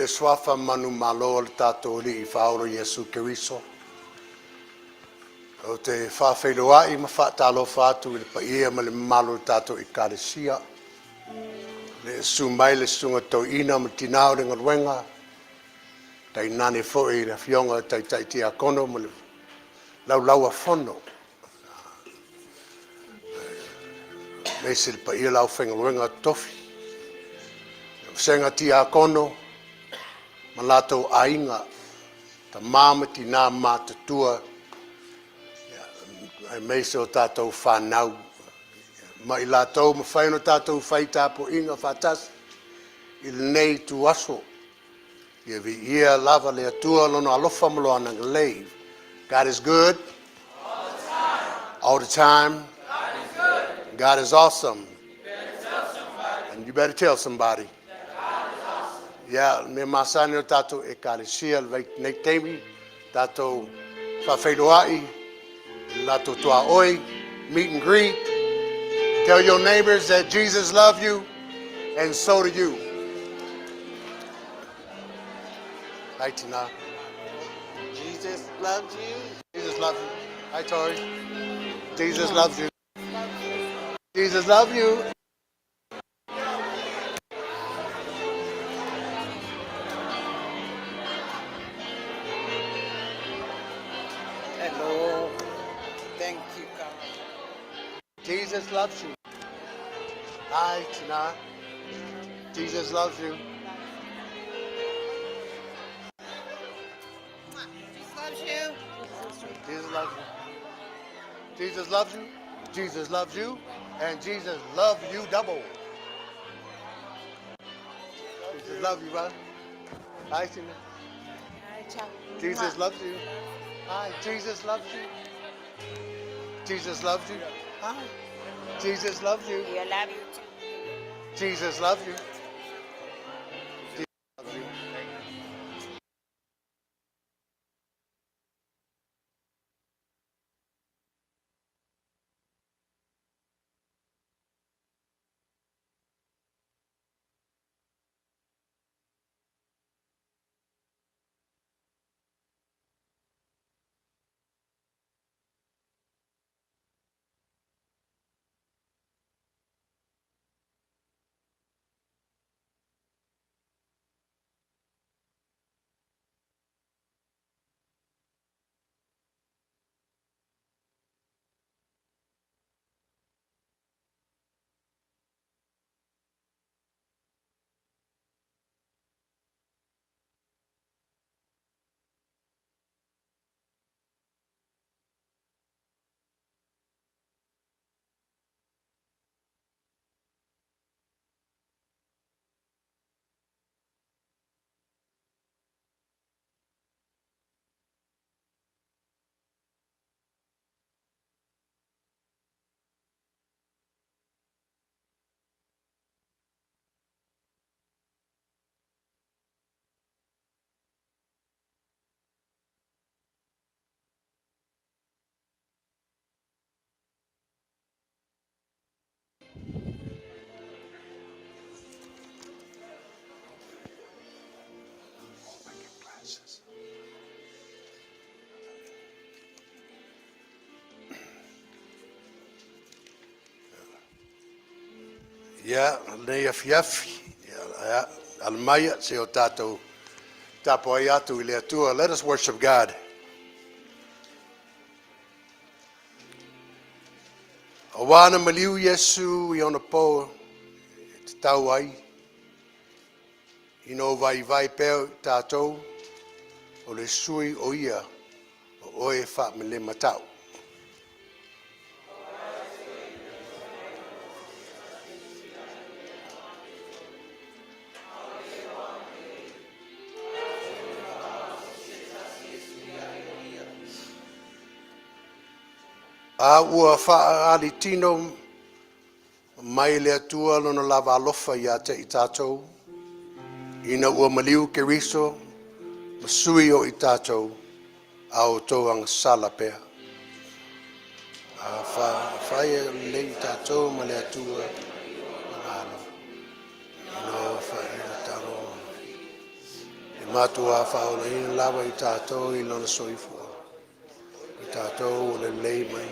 le Suafa manumalo o le tatou Alii Faaola Iesu Keriso, ou te faafeiloai ma faatalofa atu i le paia ma le mamalu o le tatou Ekalesia, i le susu mai o le Susuga i le Toeaina ma Tina o le Galuega, tainane foi le Afioga i le Taitai Tiakono ma le Laulau-a-Fono, aemaise le paia o le aufaigaluega totofi, le vasega Tiakono ma latou aiga, tama ma tina matutua, aemaise o tatou fanau ma i latou ua mafai ona tatou fai tapuaiga faatasi i lenei ituaso. Ia viia lava le Atua i Lona alofa ma Lona agalelei. God is good. All the time. God is awesome. And you better tell somebody. Ia, le mea masani o tatou Ekalesia i lenei taimi, tatou faafeiloai i le latou tuaoi, meet and greet. Tell your neighbors that Jesus loves you and so do you. Hi, Tina. Jesus loves you. Jesus loves you. Hi, Tori. Jesus loves you. Jesus loves you. Hello. Thank you, God. Jesus loves you. Hi, Tina. Jesus loves you. Jesus loves you. Jesus loves you. Jesus loves you. Jesus loves you. And Jesus loves you double. Jesus loves you, brother. Hi, Tina. Hi, ciao. Jesus loves you. Hi, Jesus loves you. Jesus loves you. Hi. Jesus loves you. I love you too. Jesus loves you. Jesus loves you. I get glasses. Ia, lenei afiafi, ia, alamaia, se o tatou tapuai atu i le Atua. Let us worship God. Auā na maliu Iesu i ona po e tatau ai, ina o vaivai pea i tatou, o le sui o ia o oe faamelemataʻu. A ua faaalitino mai le Atua lona lava alofa ia te i tatou, ina ua maliu Keriso ma sui o i tatou, a o outou agasala pea. A faafaia lelei tatou ma le Atua, alo, ina o. E matuā faaolaina lava i tatou i lona soifua. O tatou ua lelei mai.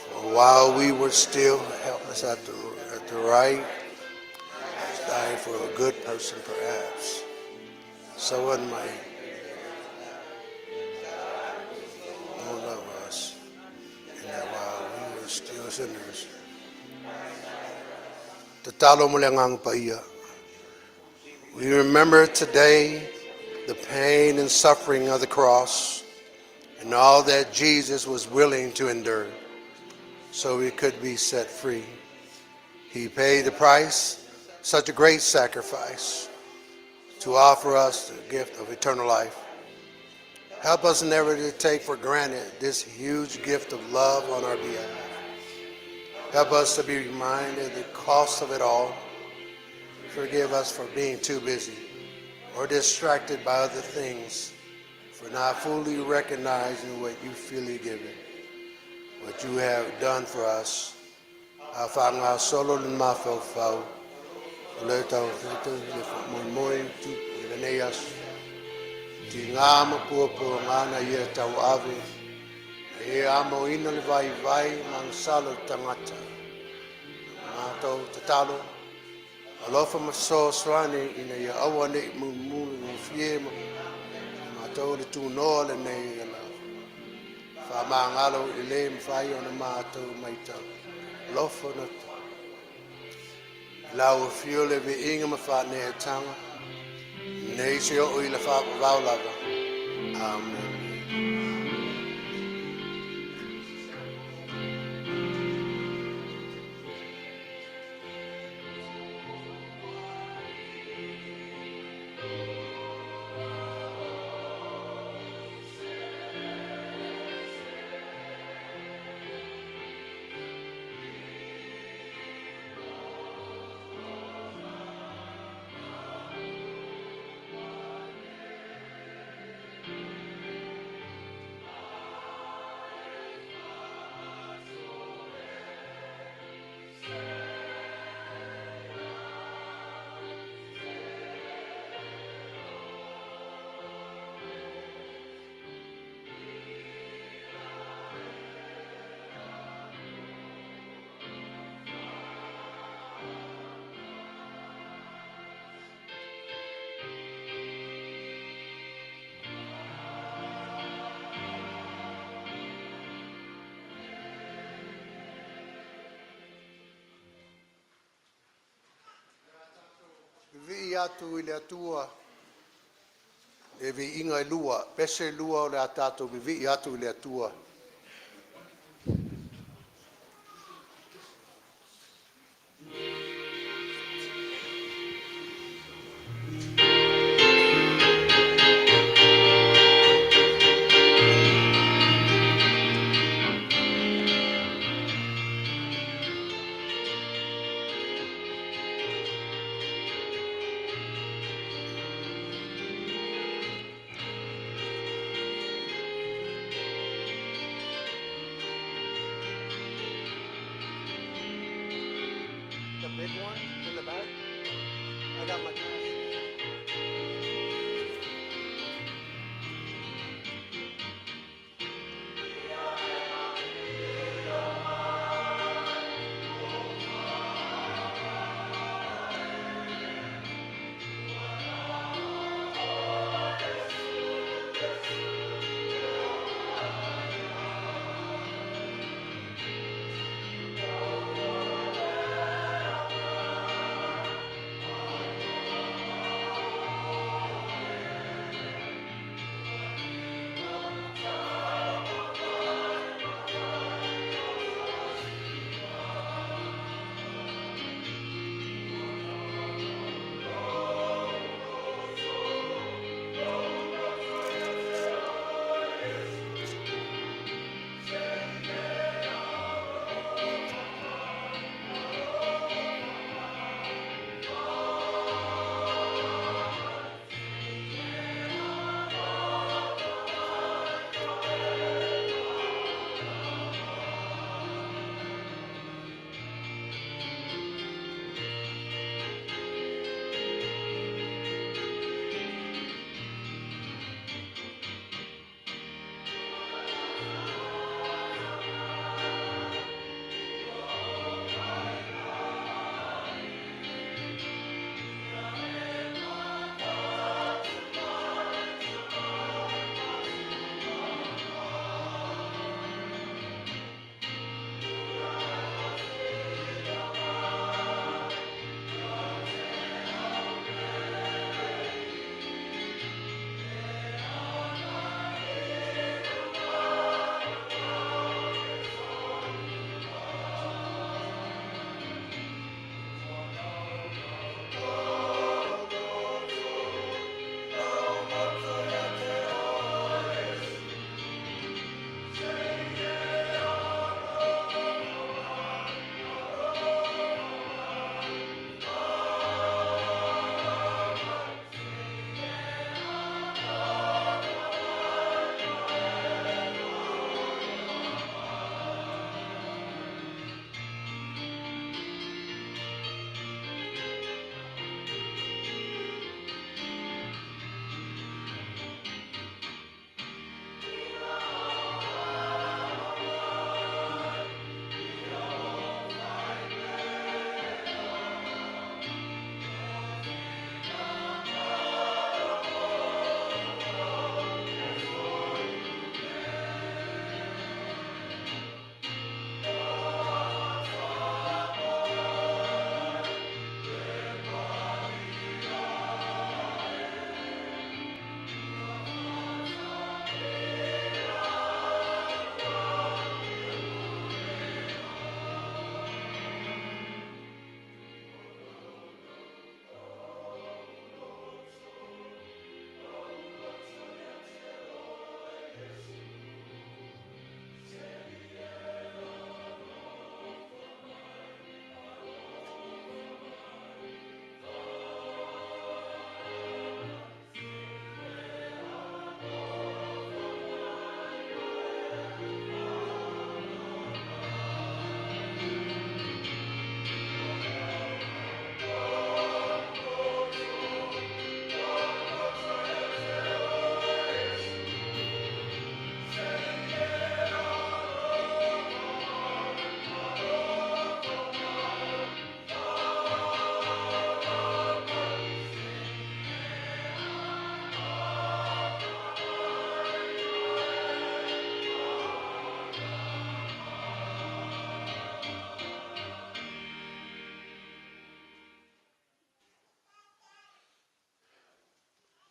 For while we were still helpless at the right time for a good person, perhaps. Someone might more love us, and that while we were still sinners. Tatalo mo le Agaga Paia. We remember today the pain and suffering of the cross and all that Jesus was willing to endure so we could be set free. He paid the price, such a great sacrifice, to offer us the gift of eternal life. Help us never to take for granted this huge gift of love on our behalf. Help us to be reminded the cost of it all. Forgive us for being too busy or distracted by other things, for not fully recognizing what you freely given, what you have done for us. A faagasolo le mafaufau, o le taufito le faamoemoe tupu i lenei aso. Tigā ma puapuaga na ia tauave, na ia amoina le vaivai ma agasala o le tagata. Matou tatalo, alofa ma fesoasoani ina ia aua nei mulimuli gofie ma matou le tunoa lenei ala. Faamagalo i le mafai ona matou maitau. Alofa na lau afio le viiga ma faaneetaga. Nei seia oo i le faavavau lava. Amen. Vivii atu i le Atua le viiga e lua, pese e lua o le a tatou vivii atu i le Atua. The big one in the back? I got my glasses.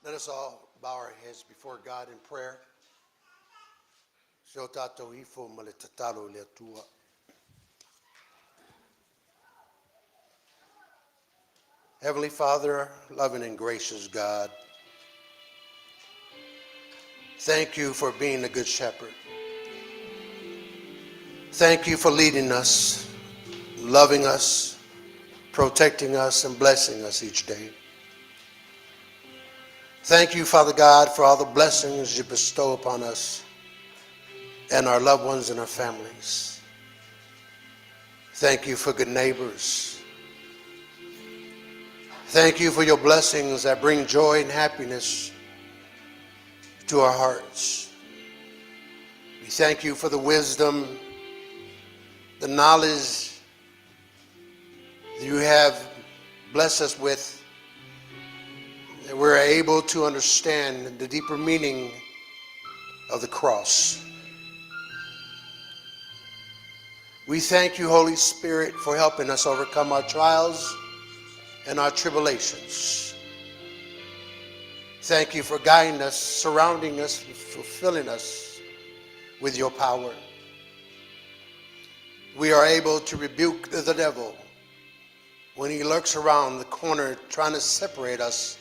Let us all bow our heads before God in prayer. Se o tātou ifo ma le tatalo i le Atua. Heavenly Father, loving and gracious God, thank you for being a good shepherd. Thank you for leading us, loving us, protecting us, and blessing us each day. Thank you, Father God, for all the blessings you bestow upon us and our loved ones and our families. Thank you for good neighbors. Thank you for your blessings that bring joy and happiness to our hearts. We thank you for the wisdom, the knowledge that you have blessed us with, that we're able to understand the deeper meaning of the cross. We thank you, Holy Spirit, for helping us overcome our trials and our tribulations. Thank you for guiding us, surrounding us, and fulfilling us with your power. We are able to rebuke the devil when he lurks around the corner trying to separate us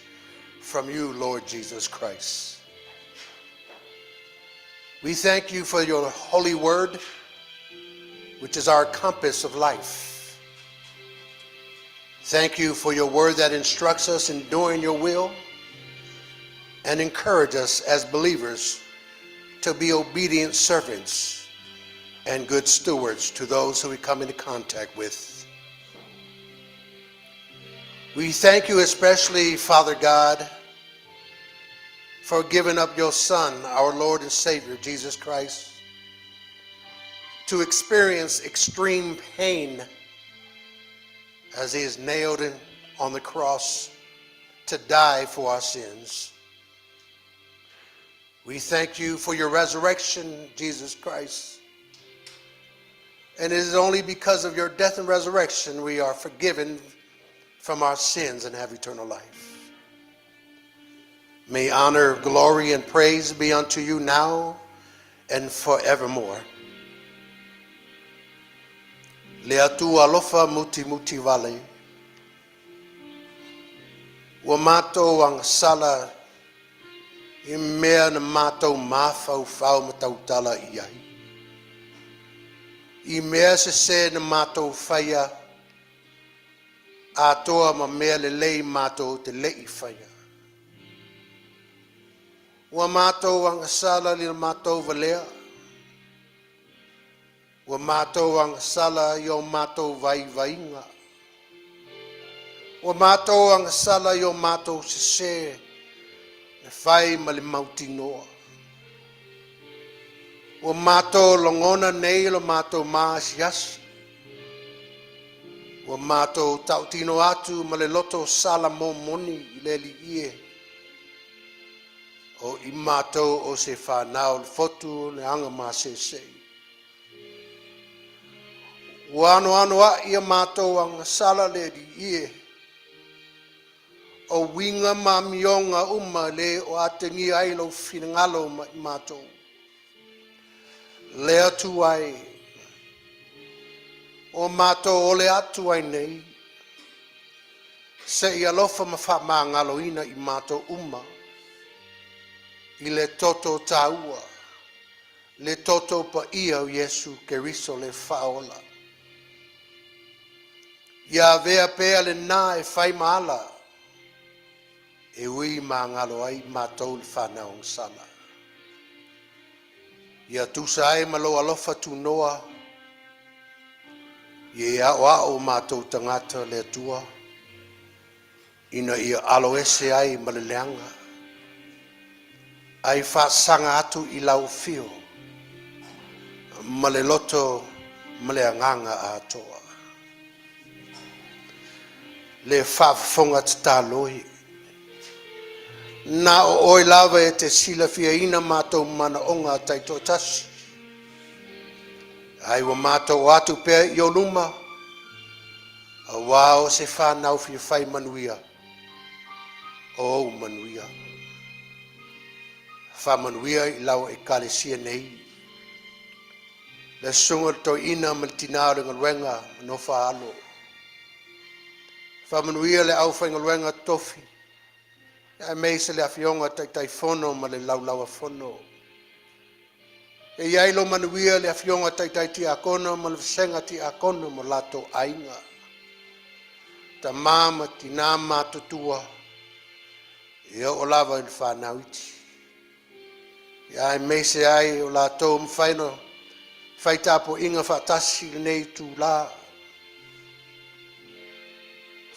from you, Lord Jesus Christ. We thank you for your holy word, which is our compass of life. Thank you for your word that instructs us in doing your will and encourage us as believers to be obedient servants and good stewards to those who we come into contact with. We thank you especially, Father God, for giving up your Son, our Lord and Savior, Jesus Christ, to experience extreme pain as he is nailed on the cross to die for our sins. We thank you for your resurrection, Jesus Christ. And it is only because of your death and resurrection we are forgiven from our sins and have eternal life. May honor, glory, and praise be unto you now and forevermore. Le Atua alofa mutimuti vale. Ua matou agasala i mea na matou mafaufau ma tautala i ai. I mea sesē na matou faia atoa ma mea lelei matou te le'i faia. Ua matou agasala i le matou valea. Ua matou agasala i o matou vaivaiga. Ua matou agasala i o matou sesē na fai ma le mautinoa. Ua matou lagona nei lo matou maasiasi. Ua matou tautino atu ma le loto sala momoni i le Alii e. O i matou o se whanau le fotu le anga ma se se. Ua anoanoa'i a matou agasala le Alii e. O uiga ma amioga uma le o atagia ai lou finagalo ma i matou. Le Atua e, ua matou ole atu ai nei, se i alofa ma faamagaloina i matou uma, i le toto taua, le toto paia o Iesu Keriso le faaola. Ia avea pea lena e fai ma ala, e ui magalo ai matou le whanau agasala. Ia tusa ai ma lou alofa tunoa, ia e a'oa'o o matou tagata le Atua, ina ia alo ese ai ma le leaga, ae faasaga atu i lau afio, ma le loto ma le agaga atoa. Le faafofoga tatalo e. Na o oe lava e te silafiaina matou manaoga taitoatasi. Ai ua matou atu pea i o luma, auā o se whanau fia whai manuia, o ou manuia. Faamanuia i lau ekalesia nei, le susuga i le toeaina ma le tina o le galuega ma nofo a alo. Faamanuia le aufaigaluega totofi aemaise le afioga i le Taitaifono ma le Laulau-a-Fono. Ia i ai lou manuia i le afioga i le taitai tiakono ma le vasega tiakono ma lo latou aiga, tama ma tina matutua e oo lava i le fanau iti, aemaise ai o latou ua mafai ona fai tapuaiga faatasi i lenei itula.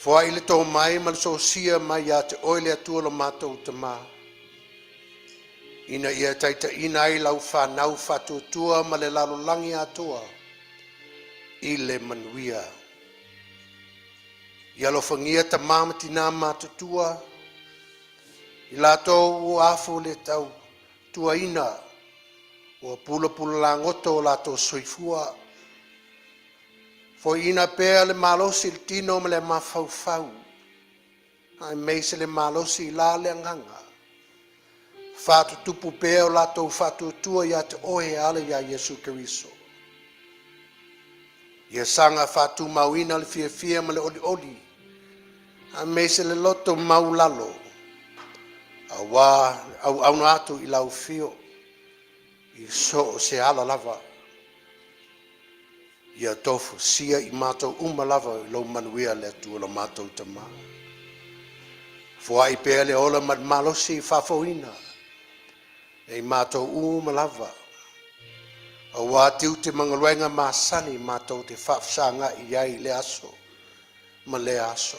Foai le tomai ma le sosia mai ia te Oe le Atua lo matou Tama, ina ia taitaiina ai lau fanau faatuatua ma le lalolagi atoa i le manuia. Ia alofagia tama ma tina matutua, i latou ua afu le tautuaina, ua pulapula lagoto o latou soifua, foiina pea le malosi i le tino ma le mafaufau aemaise le malosi i la le agaga, faatutupu pea o latou faatuatua ia te Oe e ala ia Iesu Keriso. Ia saga faatumauina le fiafia ma le olioli aemaise le loto maualalo aua le auauna atu i lau afio i so o se ala lava. Ia tofusia i matou uma lava i lou manuia le Atua lo matou Tama. Foai pea le ola ma le malosi faafouina e i matou uma lava, aua tiute ma galuega masani matou te faafesagai ai i lea aso ma lea aso.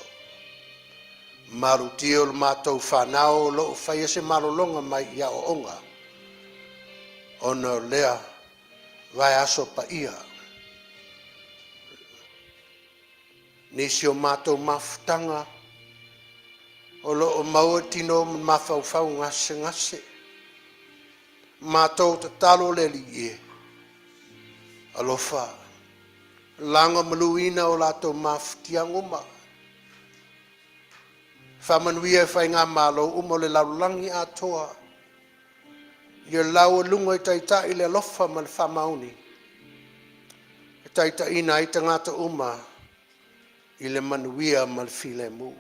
Malutia lo matou fanau o lo o faia se malologa mai i aoaoga ona o lea vaiaso paia. Nisi o matou mafutaga o lo o maua le tino ma le mafaufau gasegase, matou tatalo le Alii e, alofa lagomaluina o latou mafatiaga uma, faamanuia i faigamalo uma o le lalolagi atoa, ia laualuga i taitai le alofa ma le faamaoni e taitaiina ai tagata uma i le manuia ma le filemu.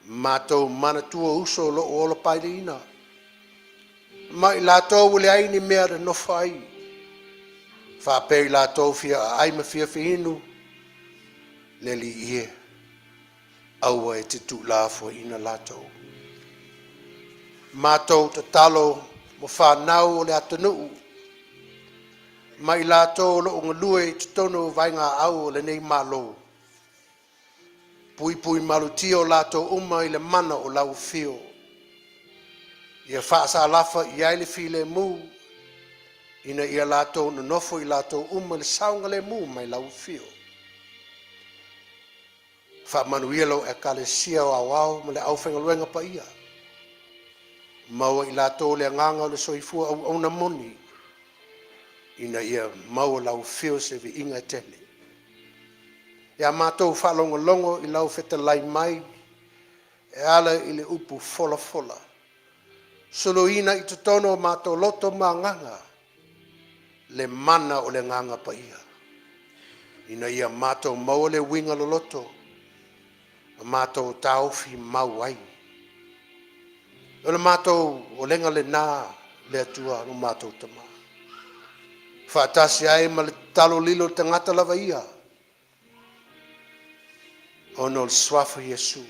Matou manatua uso o lo o ola pailiina ma i latou ua leai ni mea e nonofo ai, faapea i latou e fia aai ma fia inu. Le Alii e, aua e te tuulafoaiina i latou. Matou tatalo mo fanau o le atunuu ma i latou o lo o galue i totonu o vaegaau a lenei Malo, puipui malutia i latou uma i le mana o lau Afio, ia faasalafa i ai le filemu ina ia latou nonofo i latou uma i le saogalemu mai lau Afio. Faamanuia lau Ekalesia Aoao ma le aufaigaluega paia, maua e i latou le agaga o le soifua auauna moni ina ia maua i lau afio se viiga e tele. Ia matou faalogologo i lau fetalai mai e ala i le upu folafola, suluina i totonu o matou loto ma agaga le mana o le Agaga Paia, ina ia matou maua le uiga loloto ma matou taofi mau ai. O le matou olega lena le Atua lo matou Tama, faatasi ai ma le tatalo lilo i le tagata lava ia, ona o le suafa o Iesu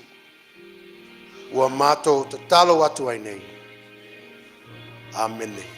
ua matou tatalo atu ai nei. Amene.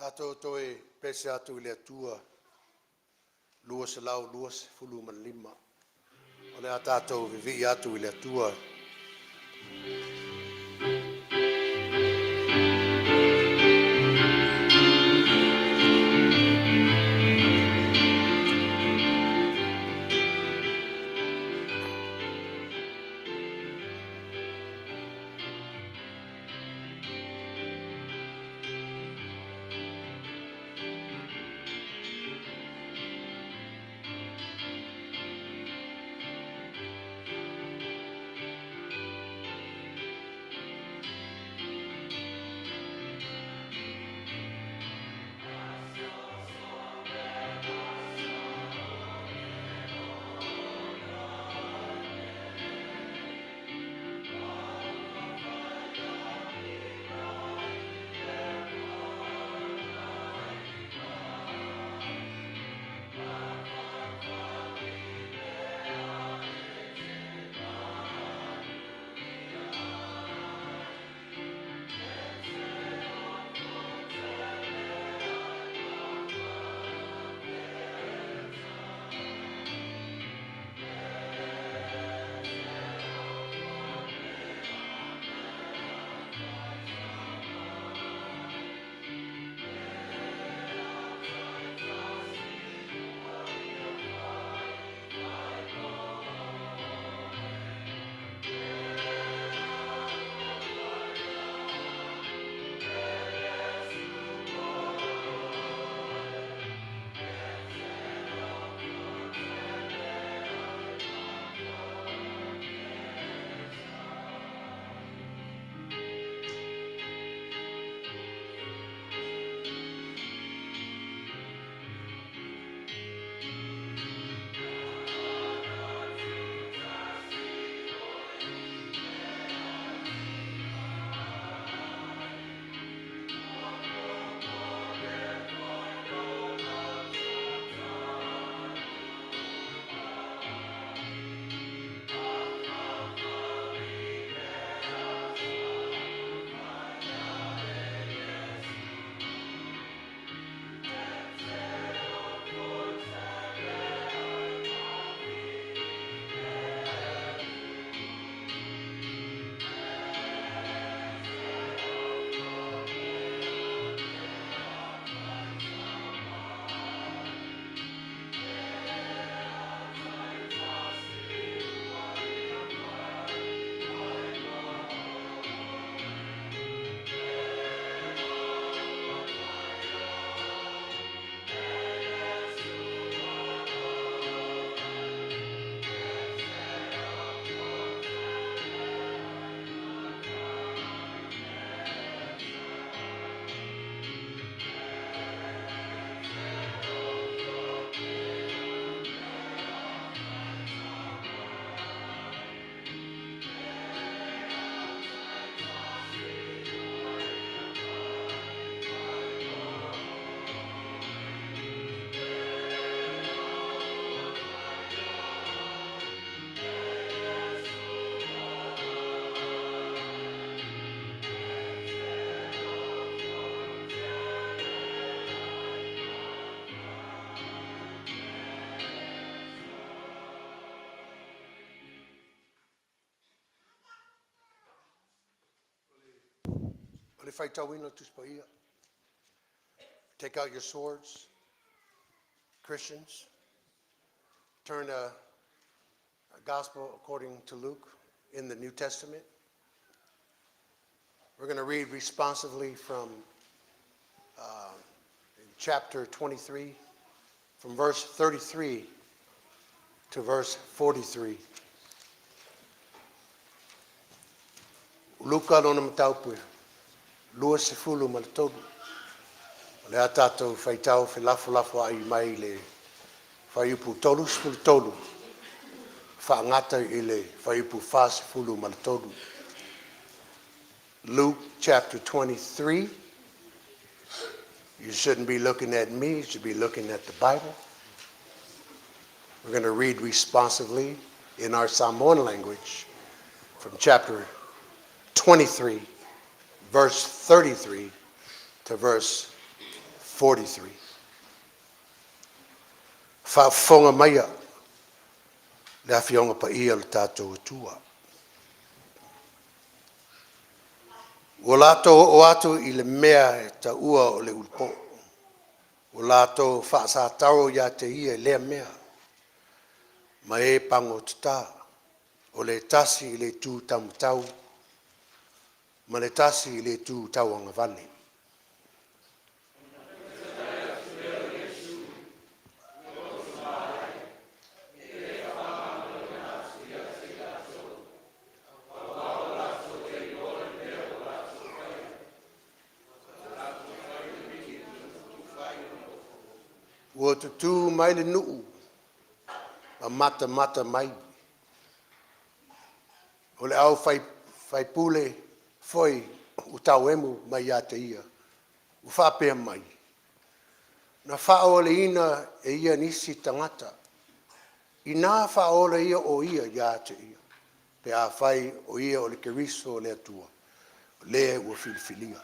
Tatou toe pese atu i le Atua 225. O le a tatou vivii atu i le Atua. O le faitauina o le Tusi Paia. Take out your swords, Christians. Turn to Gospel according to Luke in the New Testament. We're going to read responsively from chapter 23, from verse 33 to verse 43. Luka lona mataupu 23. O le a tatou faitau felafolafoai mai le fuaiupu 33 faagata i le fuaiupu 43. Luke chapter 23. You shouldn't be looking at me, you should be looking at the Bible. We're going to read responsively in our Samoan language from chapter 23, verse 33 to verse 43. Faafofoga maia le Afioga Paia o le tatou Atua. Ua latou oo atu i le mea e taua o le ulupo, ua latou faasataro ia te ia i lea mea, ma e pagotata, o le tasi i le itu taumatau ma le tasi i le itu tauagavale. Ua tutu mai le nuu ma matamata mai, o le aufaipule foi ua tauemu mai ia te ia ua faapea mai, “Na faaolaina e ia nisi tagata, ina faaola ia o Ia ia te ia, pe afai o Ia o le Keriso o le Atua, o Le ua filifilia.”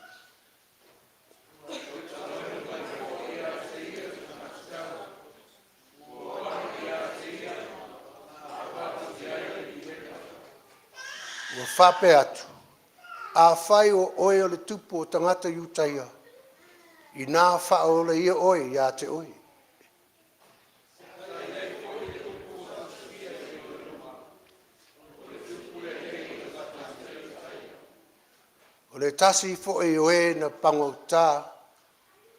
Ua faapea atu, “Afai o oe o le Tupu o tagata Iutaia, ina faaola ia oe ia te oe.” O le tasi foi o e na pagota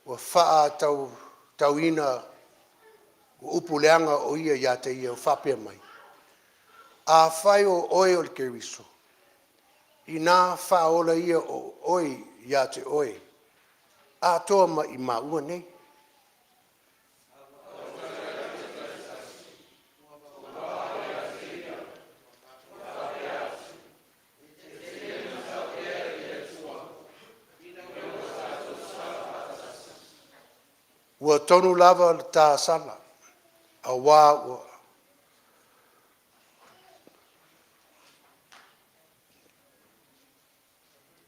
ua faatauaina upu leaga o ia ia te ia ua faapea mai, “Afai o oe o le Keriso, ina faaola ia oe ia te oe atoa ma i maua nei.” Ua tonu lava le ta sala, auā ua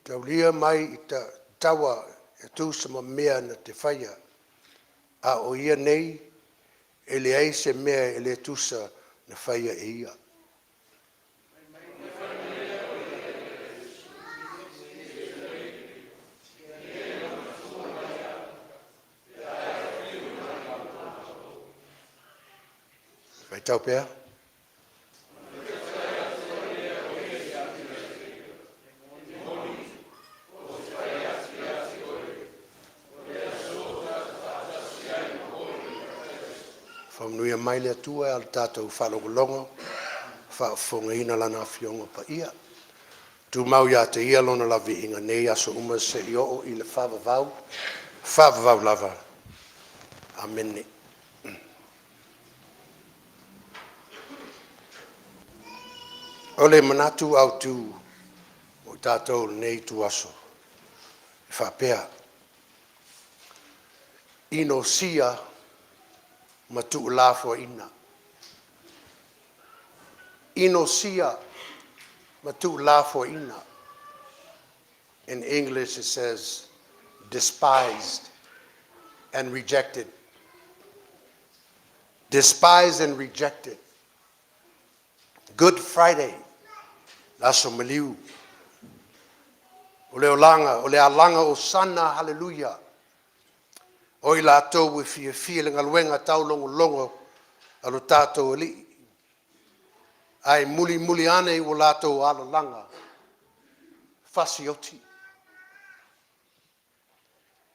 taulia mai i taua e tusa ma mea na te faia, a o ia nei e leai se mea e le tusa na faia e ia. Faitau pea. Faamanuia mai le Atua i le tatou faalogologo, faafofogaina Lana Afioga Paia. Tumau ia te Ia Lona lava viiga nei aso uma seia oo i le faavavau, faavavau lava. Amene. O le manatu autu mo i tatou i lenei ituaso, e faapea, inosia ma tuulafoaina. Inosia ma tuulafoaina. In English it says, despised and rejected. Despised and rejected. Good Friday, le aso maliu, o le olaga, o le alaga, Osana Haleluia. O i latou ua fiafia i le galuega taulogologo a lo tatou Alii, ae mulimuli ane i ua latou alalaga fasioti.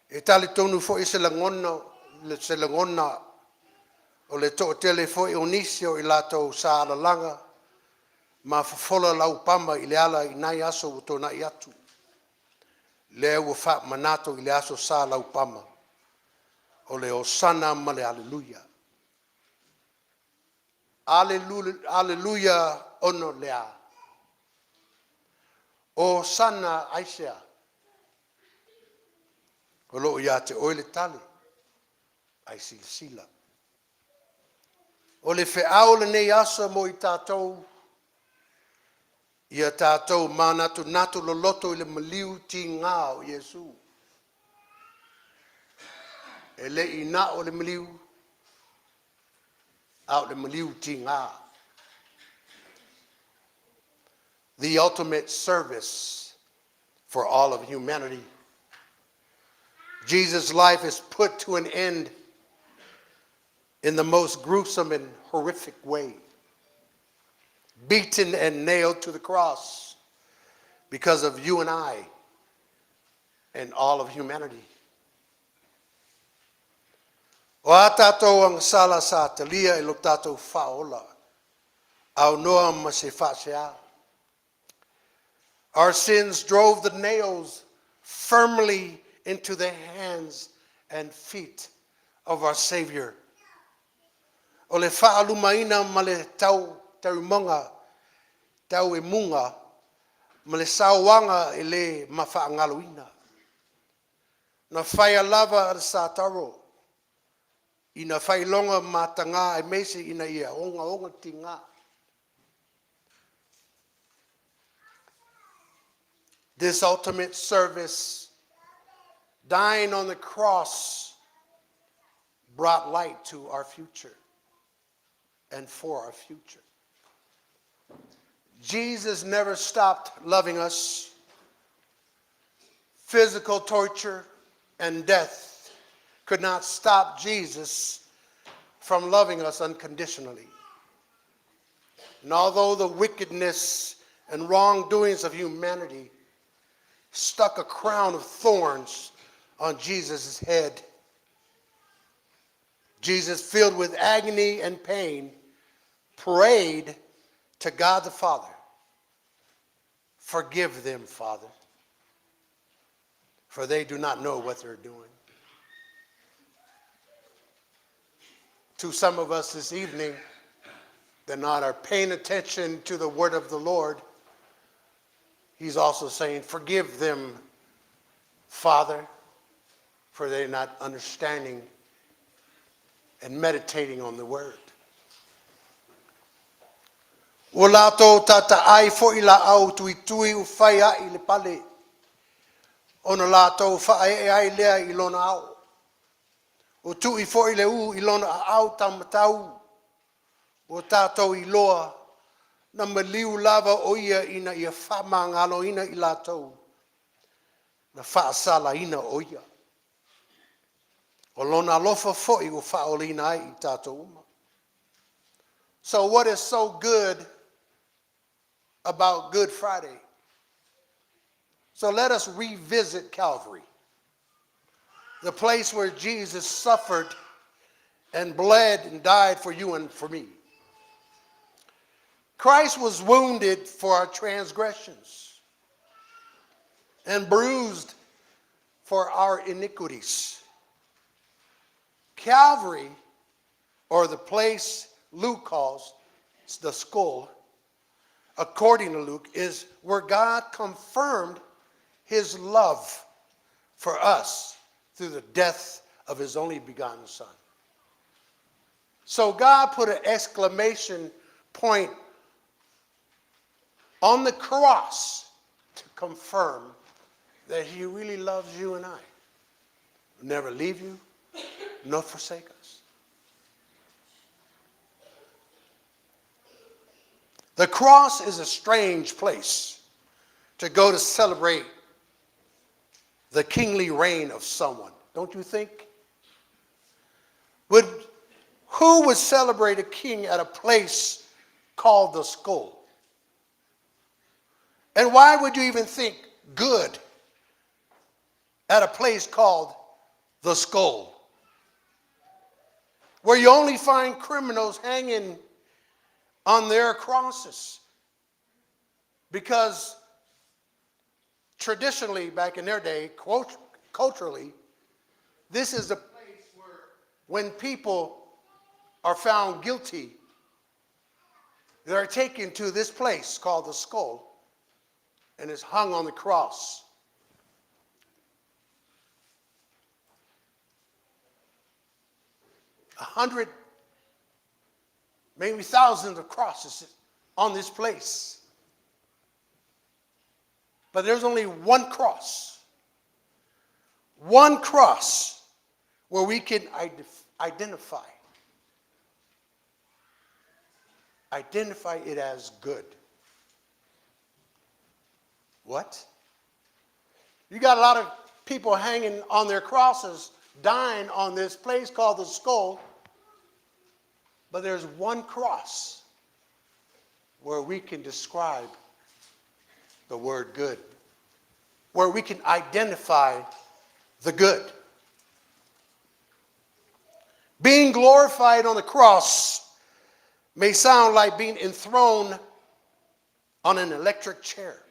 E talitonu foi se lagona, o le toatele foi o nisi o i latou sa alalaga ma fofola laupama i le ala i nai aso ua tuanai atu, lea ua faamanatu i le Aso Sa Laupama, o le Osana ma le Aleluia. Aleluia, ona o le a? Osana aisea? O lo o ia te oe le tali, ae silasila. O le feau o lenei aso mo i tatou, ia tatou manatunatu loloto i le maliu tiga o Iesu. E le'i na o le maliu, a o le maliu tigā. The ultimate service for all of humanity. Jesus' life is put to an end in the most gruesome and horrific way. Beaten and nailed to the cross because of you and I and all of humanity. O a tatou agasala sa talia e lo tatou faaola, aunoa ma se faasea. Our sins drove the nails firmly into the hands and feet of our Savior. O le faalumaina ma le tau taumoga, tau e muga, ma le sauaga e le mafaagaloina. Na faia lava a le sataro, ina faailoga mataga aemaise ina ia ogaoga tiga. This ultimate service, dying on the cross, brought light to our future and for our future. Jesus never stopped loving us. Physical torture and death could not stop Jesus from loving us unconditionally. And although the wickedness and wrongdoings of humanity stuck a crown of thorns on Jesus' head, Jesus, filled with agony and pain, prayed to God the Father, "Forgive them, Father, for they do not know what they're doing." To some of us this evening that not are paying attention to the word of the Lord, he's also saying, "Forgive them, Father, for they're not understanding and meditating on the word." Ua latou tataai foi laau tuitui ua fai ai le pale, ona latou faaee ai lea i lona ao. Ua tui foi le ū i lona aau taumatau, ua tatou iloa na maliu lava o ia ina ia faamagaloina i latou na faasalaina o ia. O lona alofa foi ua faaolaina ai i tatou uma. So what is so good about Good Friday? So let us revisit Calvary, the place where Jesus suffered and bled and died for you and for me. Christ was wounded for our transgressions and bruised for our iniquities. Calvary, or the place Luke calls the skull, according to Luke, is where God confirmed his love for us through the death of his only begotten Son. So God put an exclamation point on the cross to confirm that he really loves you and I. Never leave you, nor forsake us. The cross is a strange place to go to celebrate the kingly reign of someone, don't you think? Who would celebrate a king at a place called the skull? And why would you even think good at a place called the skull, where you only find criminals hanging on their crosses? Because traditionally, back in their day, culturally, this is a place where when people are found guilty, they're taken to this place called the skull and is hung on the cross. 100, maybe thousands of crosses on this place. But there's only one cross. One cross where we can identify. Identify it as good. What? You got a lot of people hanging on their crosses, dying on this place called the skull. But there's one cross where we can describe the word good, where we can identify the good. Being glorified on the cross may sound like being enthroned on an electric chair.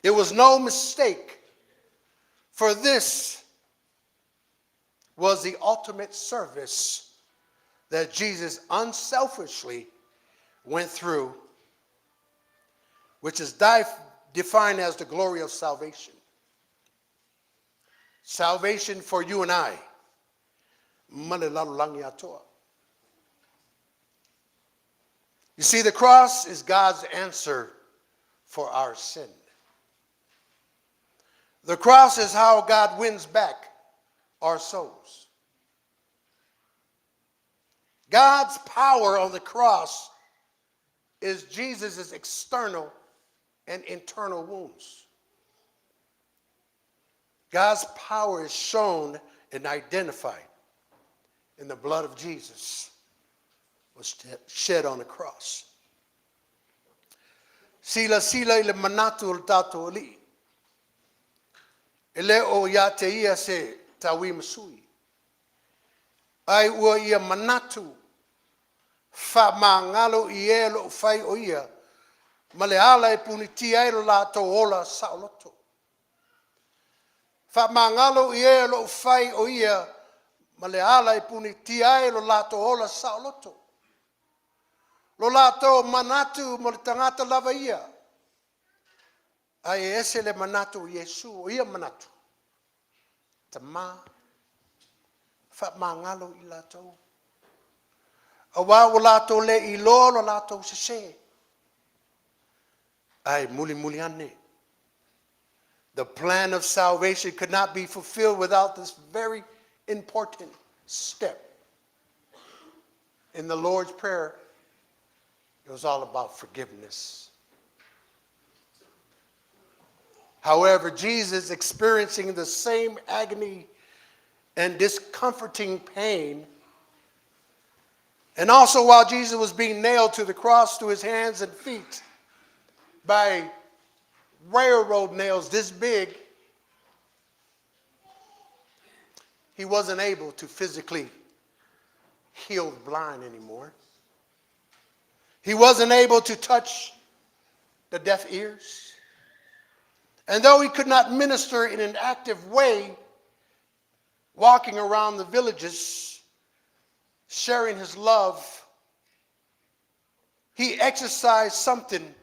It was no mistake, for this was the ultimate service that Jesus unselfishly went through, which is defined as the glory of salvation. Salvation for you and I. You see, the cross is God's answer for our sin. The cross is how God wins back our souls. God's power on the cross is Jesus' external and internal wounds. God's power is shown and identified in the blood of Jesus was shed on the cross. Silasila i le manatu o le tatou Alii. E le o ia te ia se taui ma sui. Ai ua ia manatu faamagalo i e o lo o fai o ia ma le ala e punitia ai lo latou ola saoloto. Faamagalo i e o lo o fai o ia ma le ala e punitia ai lo latou ola saoloto. Lo latou manatu mo le tagata lava ia. Ae e ese le manatu o Iesu, o ia manatu, Tama, faamagalo i latou. Auā ua latou le iloa lo latou sesē. Ae mulimuli ane. The plan of salvation could not be fulfilled without this very important step. In the Lord's Prayer, it was all about forgiveness. However, Jesus, experiencing the same agony and discomforting pain, and also while Jesus was being nailed to the cross to his hands and feet by railroad nails this big, he wasn't able to physically heal the blind anymore. He wasn't able to touch the deaf ears. And though he could not minister in an active way, walking around the villages, sharing his love, he exercised something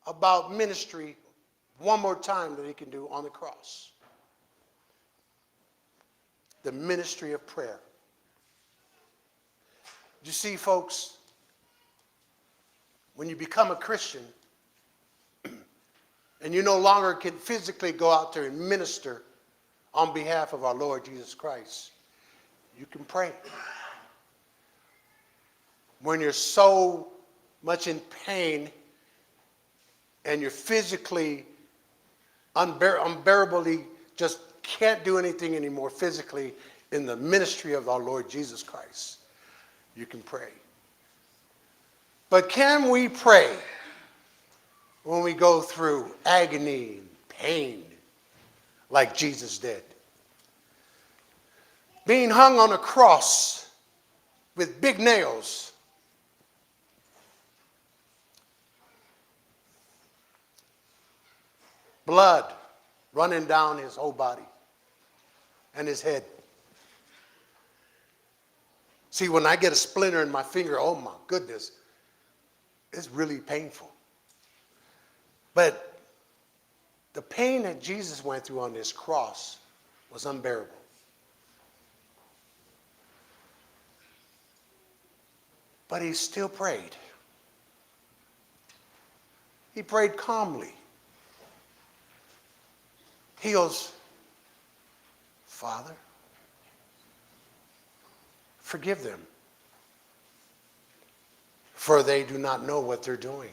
about ministry one more time that he can do on the cross. The ministry of prayer. You see, folks, when you become a Christian and you no longer can physically go out there and minister on behalf of our Lord Jesus Christ, you can pray. When you're so much in pain and you're physically unbearably just can't do anything anymore physically in the ministry of our Lord Jesus Christ, you can pray. But can we pray when we go through agony and pain like Jesus did? Being hung on a cross with big nails, blood running down his whole body and his head. See, when I get a splinter in my finger, oh my goodness, it's really painful. But the pain that Jesus went through on this cross was unbearable. But he still prayed. He prayed calmly. He goes, Father, forgive them, for they do not know what they're doing.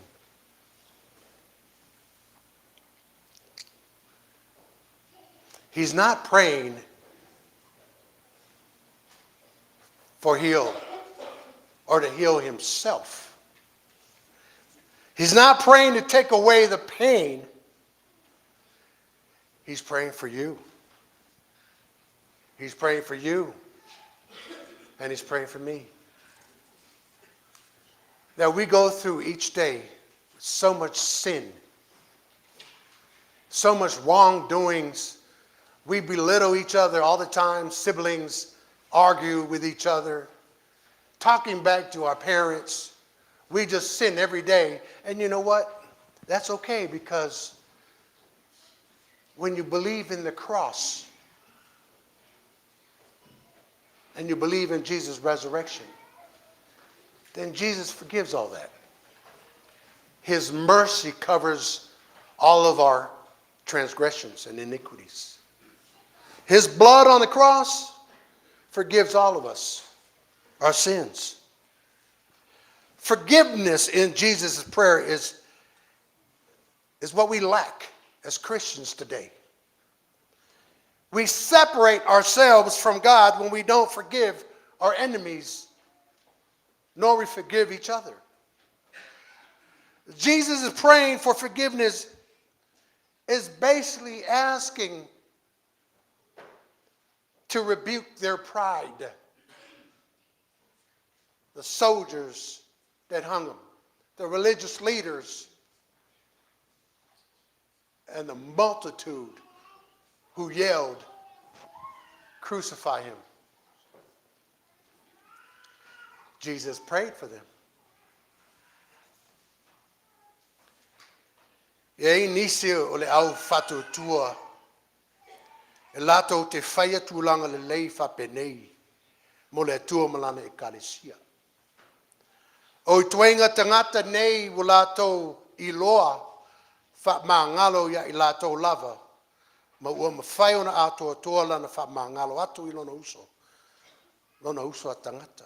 He's not praying for heal or to heal himself. He's not praying to take away the pain. He's praying for you. He's praying for you. And he's praying for me. That we go through each day so much sin, so much wrongdoings. We belittle each other all the time. Siblings argue with each other, talking back to our parents. We just sin every day. And you know what? That's okay, because when you believe in the cross and you believe in Jesus' resurrection, then Jesus forgives all that. His mercy covers all of our transgressions and iniquities. His blood on the cross forgives all of us, our sins. Forgiveness in Jesus' prayer is what we lack as Christians today. We separate ourselves from God when we don't forgive our enemies, nor we forgive each other. Jesus is praying for forgiveness is basically asking to rebuke their pride. The soldiers that hung him, the religious leaders, and the multitude who yelled, Crucify him. Jesus prayed for them. E ai nisi o le au faatuatua e latou te faia tulaga lelei faapenei mo le Atua ma lana ekalesia. O ituaiga tagata nei ua latou iloa faamagalo ia i latou lava, ma ua mafai ona atoatoa lana faamagalo atu i lona uso a tagata.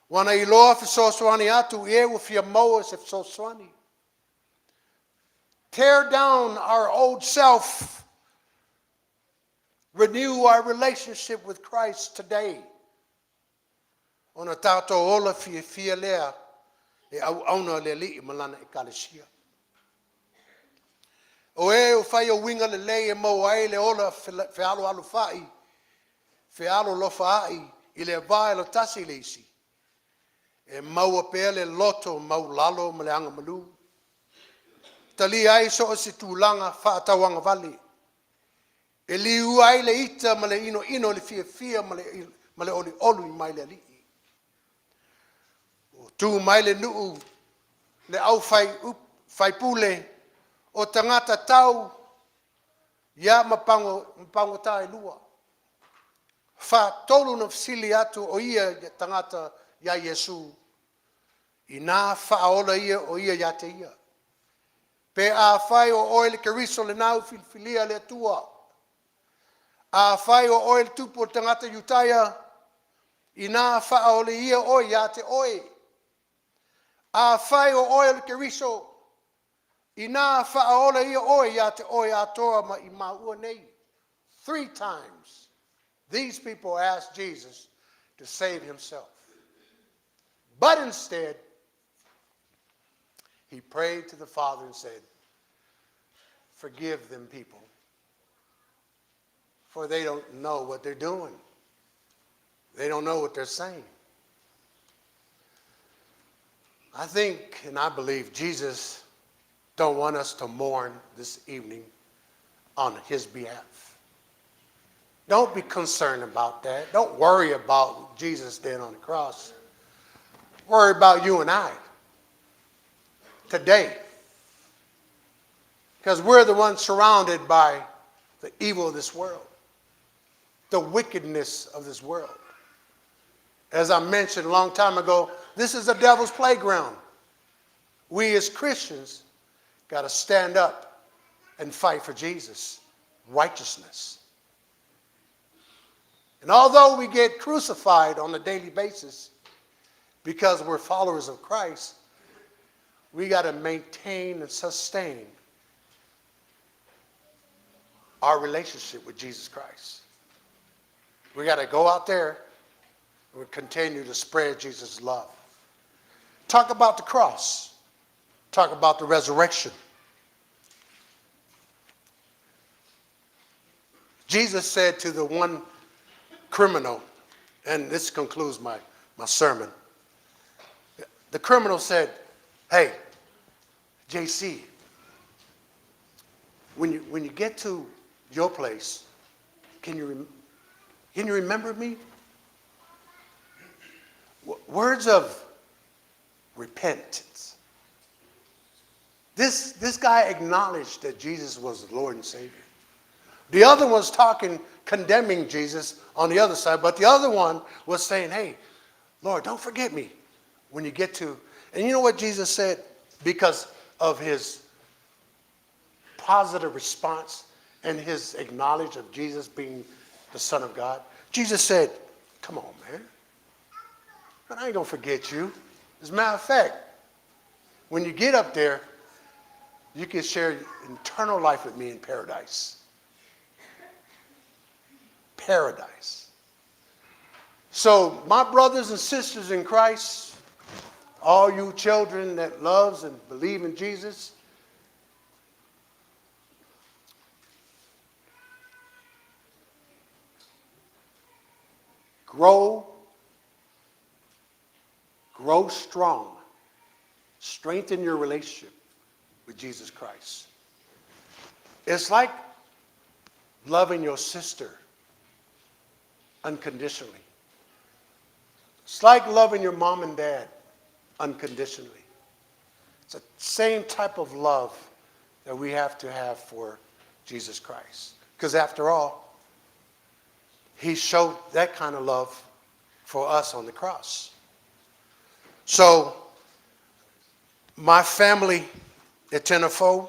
Ua na iloa fesoasoani atu i e ua fia maua se fesoasoani. Tear down our old self. Renew our relationship with Christ today. Ona tatou ola fiafia lea e auauna le Alii ma lana ekalesia. O e o fai o winga le lei e mau ai le ola fe alo alo fai, fe alo lofa ai, i le va e lo tasi le isi. E maua pea le loto maulalo ma le agamalu. Talia ai so o se tulaga faatauagavale. E liu ai le ita ma le ino ino le fiafia ma le olioli mai le Alii. O tu mai le nuu le au fai, faipule o tagata tau ia ma pago, ma pagota e lua. Faatolu na fesili atu o ia tagata iā Iesu, inā faaola ia o ia iā te ia. Pe afai o oe le Keriso lenā ua filifilia e le Atua. Afai o oe le tupu o le tagata Iutaia, inā faaola ia oe iā te oe. Afai o oe o le Keriso, inā faaola ia oe iā te oe atoa ma i maua nei. Three times these people asked Jesus to save himself. But instead, he prayed to the Father and said, Forgive them, people, for they don't know what they're doing. They don't know what they're saying. I think and I believe Jesus don't want us to mourn this evening on his behalf. Don't be concerned about that. Don't worry about Jesus dead on the cross. Worry about you and I today. Because we're the ones surrounded by the evil of this world, the wickedness of this world. As I mentioned a long time ago, this is the devil's playground. We as Christians got to stand up and fight for Jesus, righteousness. And although we get crucified on a daily basis because we're followers of Christ, we got to maintain and sustain our relationship with Jesus Christ. We got to go out there and continue to spread Jesus' love. Talk about the cross. Talk about the resurrection. Jesus said to the one criminal, and this concludes my, my sermon. The criminal said, Hey, JC, when you, when you get to your place, can you, can you remember me? Words of repentance. This, this guy acknowledged that Jesus was the Lord and Savior. The other one's talking, condemning Jesus on the other side, but the other one was saying, Hey, Lord, don't forget me when you get to. And you know what Jesus said? Because of his positive response and his acknowledge of Jesus being the Son of God, Jesus said, Come on, man. But I ain't going to forget you. As a matter of fact, when you get up there, you can share eternal life with me in paradise. Paradise. So, my brothers and sisters in Christ, all you children that loves and believe in Jesus, grow, grow strong. Strengthen your relationship with Jesus Christ. It's like loving your sister unconditionally. It's like loving your mom and dad unconditionally. It's the same type of love that we have to have for Jesus Christ. Because after all, he showed that kind of love for us on the cross. So, my family at Tenafo,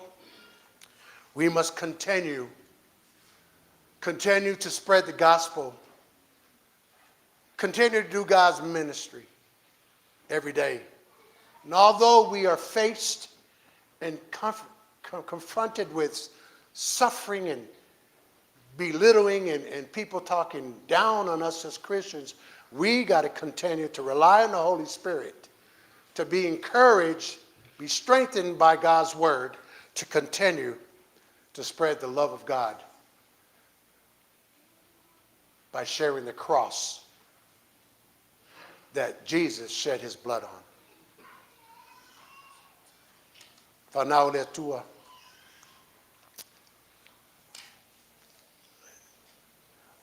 we must continue, continue to spread the gospel, continue to do God's ministry every day. And although we are faced and confronted with suffering and belittling and, and people talking down on us as Christians, we got to continue to rely on the Holy Spirit to be encouraged, be strengthened by God's word to continue to spread the love of God by sharing the cross that Jesus shed his blood on. Whanau le Atua.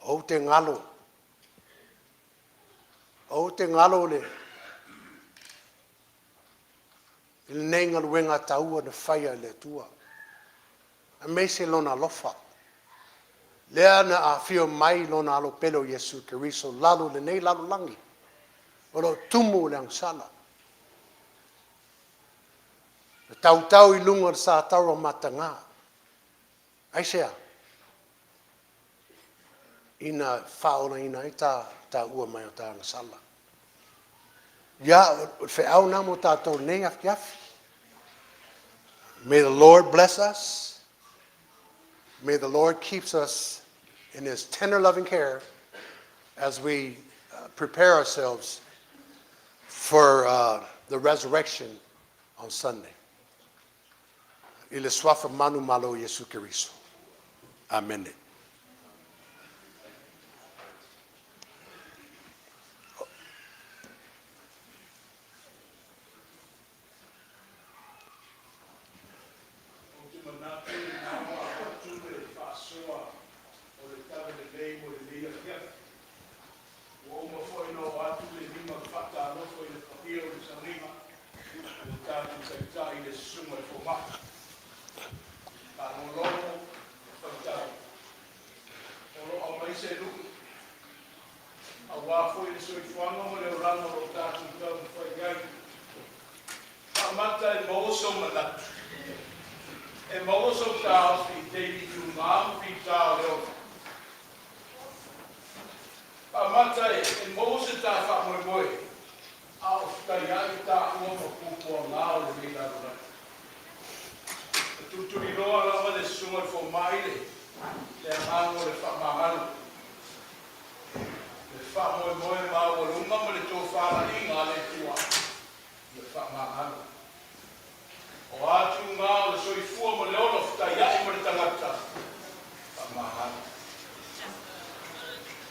Ou te ngalo. Ou te ngalo le i lenei galuega taua na faia e le Atua. Aemaise lona alofa. Lea na afio mai lona alo pele o Iesu Keriso lalo lenei lalolagi o lo o tumu le agasala. Na tautau i luga o le satauro mataga. Aisea? Ina faaolaina ai ta taua mai o ta agasala. Ia, o le feau na mo tatou nei afiafi. May the Lord bless us. May the Lord keeps us in his tender loving care as we prepare ourselves for the resurrection on Sunday. I le suafa manumalo o Iesu Keriso. Amene. Ou te manatu ina ua avatu le faasoa o le tala lelei mo lenei afiafi. Ua uma foi ona oo atu le lima faatalofa i le paia o le sagiga a le tatou Taitai le Susuga i le Fomai. Faalogologo ma faitau. O lo o aumai se lu'i aua foi le soifuaga ma le olaga o lo o tatou taumafai i ai. Faamata e maua sou manatu, e maua sou taofi i taimi tūmā ma fita o le ola. Faamata e maua se ta faamoemoe a o fetaiai taua ma puapuaga o lenei lalolagi. E tulituliloa lava le susuga i le fomai le le agaga o le faamagalo, le faamoemoe maualuga ma le tofalaiga a le Atua ia faamagalo. O a tuga o le soifua ma le ola o fetaiai ma le tagata, faamagalo.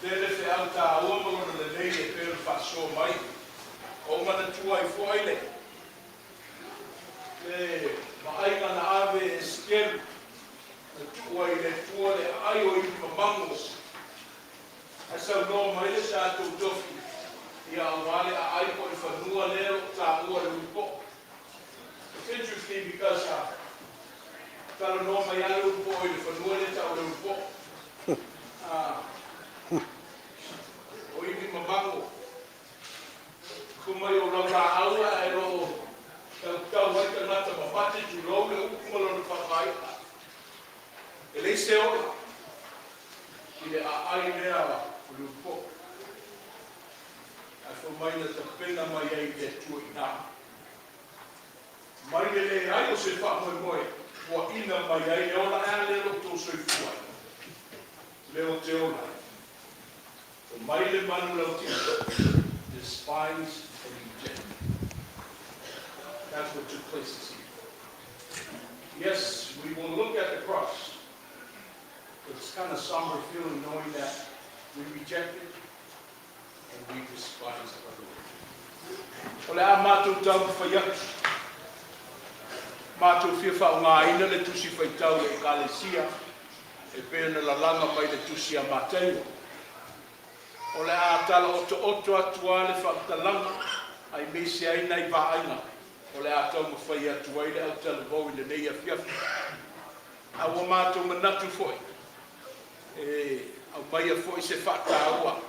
Tele feau taua ma lona lelei e pei ona faasoa mai, o ou manatua ai foi le le vaaiga na ave e Esetelu na tuu ai i le Atua le aai o ivi mamago ae saunoa mai le tatou tofi ia aua le aai po o le fanua lea o lo o taua e le Ulupo'o. It's interesting because talanoa mai lava le Ulupo'o i le fanua lea e tau o le Ulupo'o. O ivi mamago fai mai o laulaau ae o lo o tautau ai tagata mamate tulou le upu ma lona faafai'a. E leai se ola i le aai lea o le Ulupo'o. Ae fai mai na tapena mai ai le Atua i ina. Mai le leai o se faamoemoe ua ina mai ai le ola ae a lea o lo o outou soifua ai. Lea ou te ola ai. Fai mai le manu lautii, despise and reject. That's what took place this evening. Yes, we will look at the cross. But it's kind of somber feeling knowing that we rejected and we despise our Lord. O le a matou taumafai atu, matou fia faaaogaina le tusi faitau i le Ekalesia e pei ona lalaga mai le tusi a Mataio. O le a tala otooto atu lava le faamatalaga aemaise ai nai vaaiga o le a taumafai atu ai le autalavou i lenei afiafi. A ua matou manatu foi e aumaia foi se faataua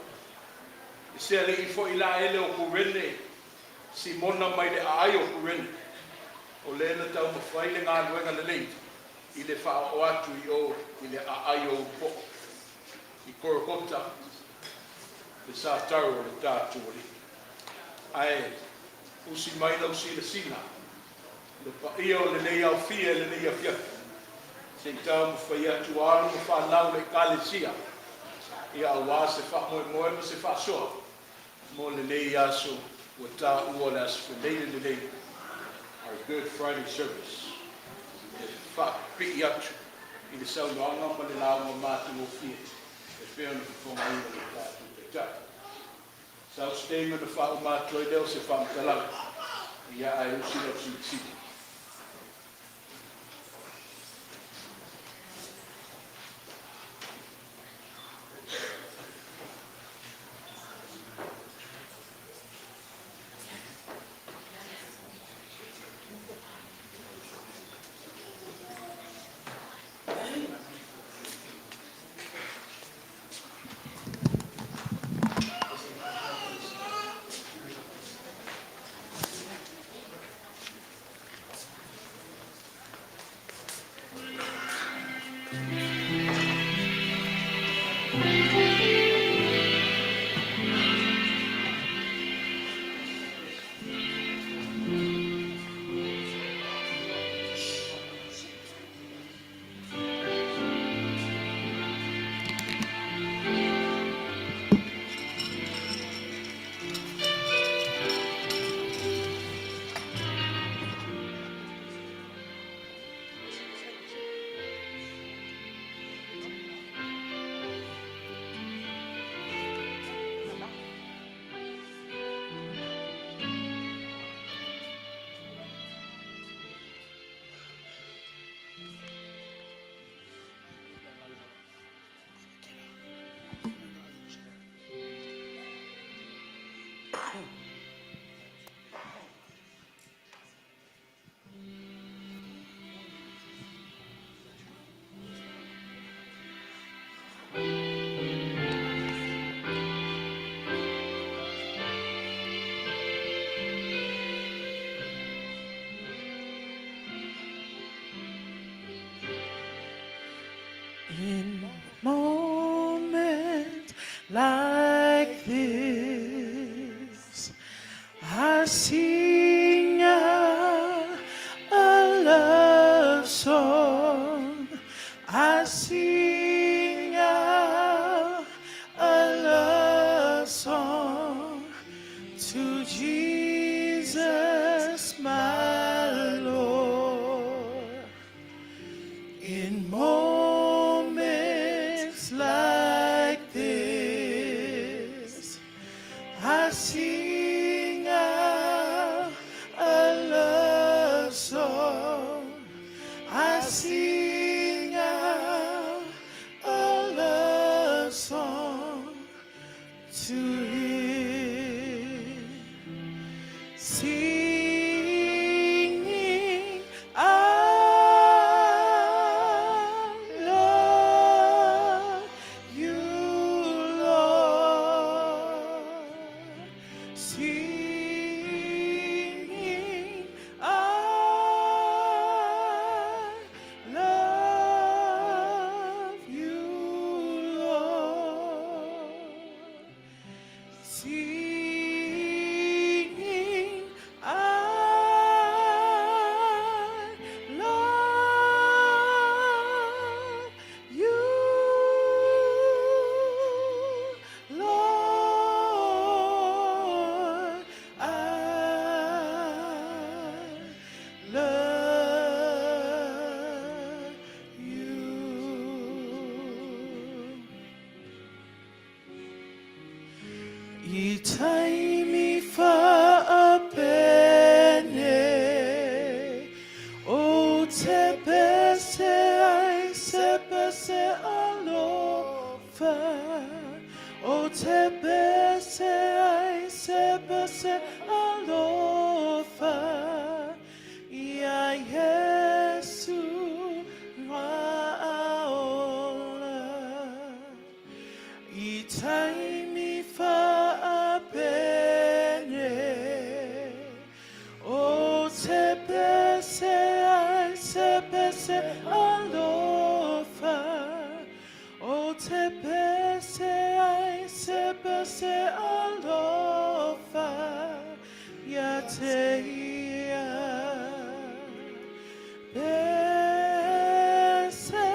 i se alii foi laele o Kurene, Simona mai le aai o Kurene, o lea na taumafai le galuega lelei i le faaoo atu i o i le aai o Ulupo'o i Korakota le sataro o le tatou alii. Ae usi mai lau silasila le paia o lenei aofia i lenei afiafi se i taumafai atu alo ma fanau le Ekalesia ia aua se faamoemoe ma se faasoa mo lenei aso ua taua le aso Faraile lenei, our Good Friday service, e faapipii atu i le saunoaga ma le lauga matagofie e pei ona fofogaina le tatou Taitai. Sau se taimi ona faauma atu ai lea o se faamatalaga ia ae usi lau silasila. In moments like this, I sing out a love song. I sing out a love song to Jesus, my Lord. In moments like this, I sing out a love song. I sing out a love song to Him. Singing, I love you, Lord. Singing, I love you, Lord. Singing, I love you, Lord. I love you. I taimi faapenei Ou te pese ai se pese alofa Ou te pese ai se pese alofa Ia Iesu Ola. I taimi faapenei Ou te pese ai se pese alofa Ou te pese ai se pese alofa Ia te ia Pese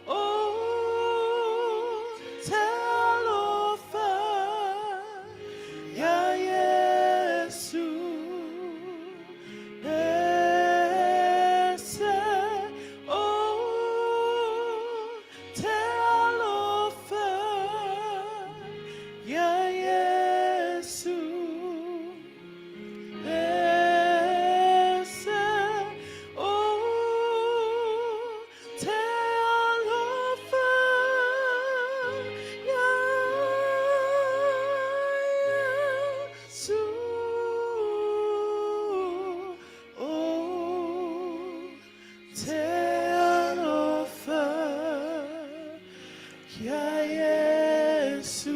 o te alofa Ia Iesu Pese o te alofa Ia Iesu Pese o te alofa Ia Iesu O te alofa Ia Iesu.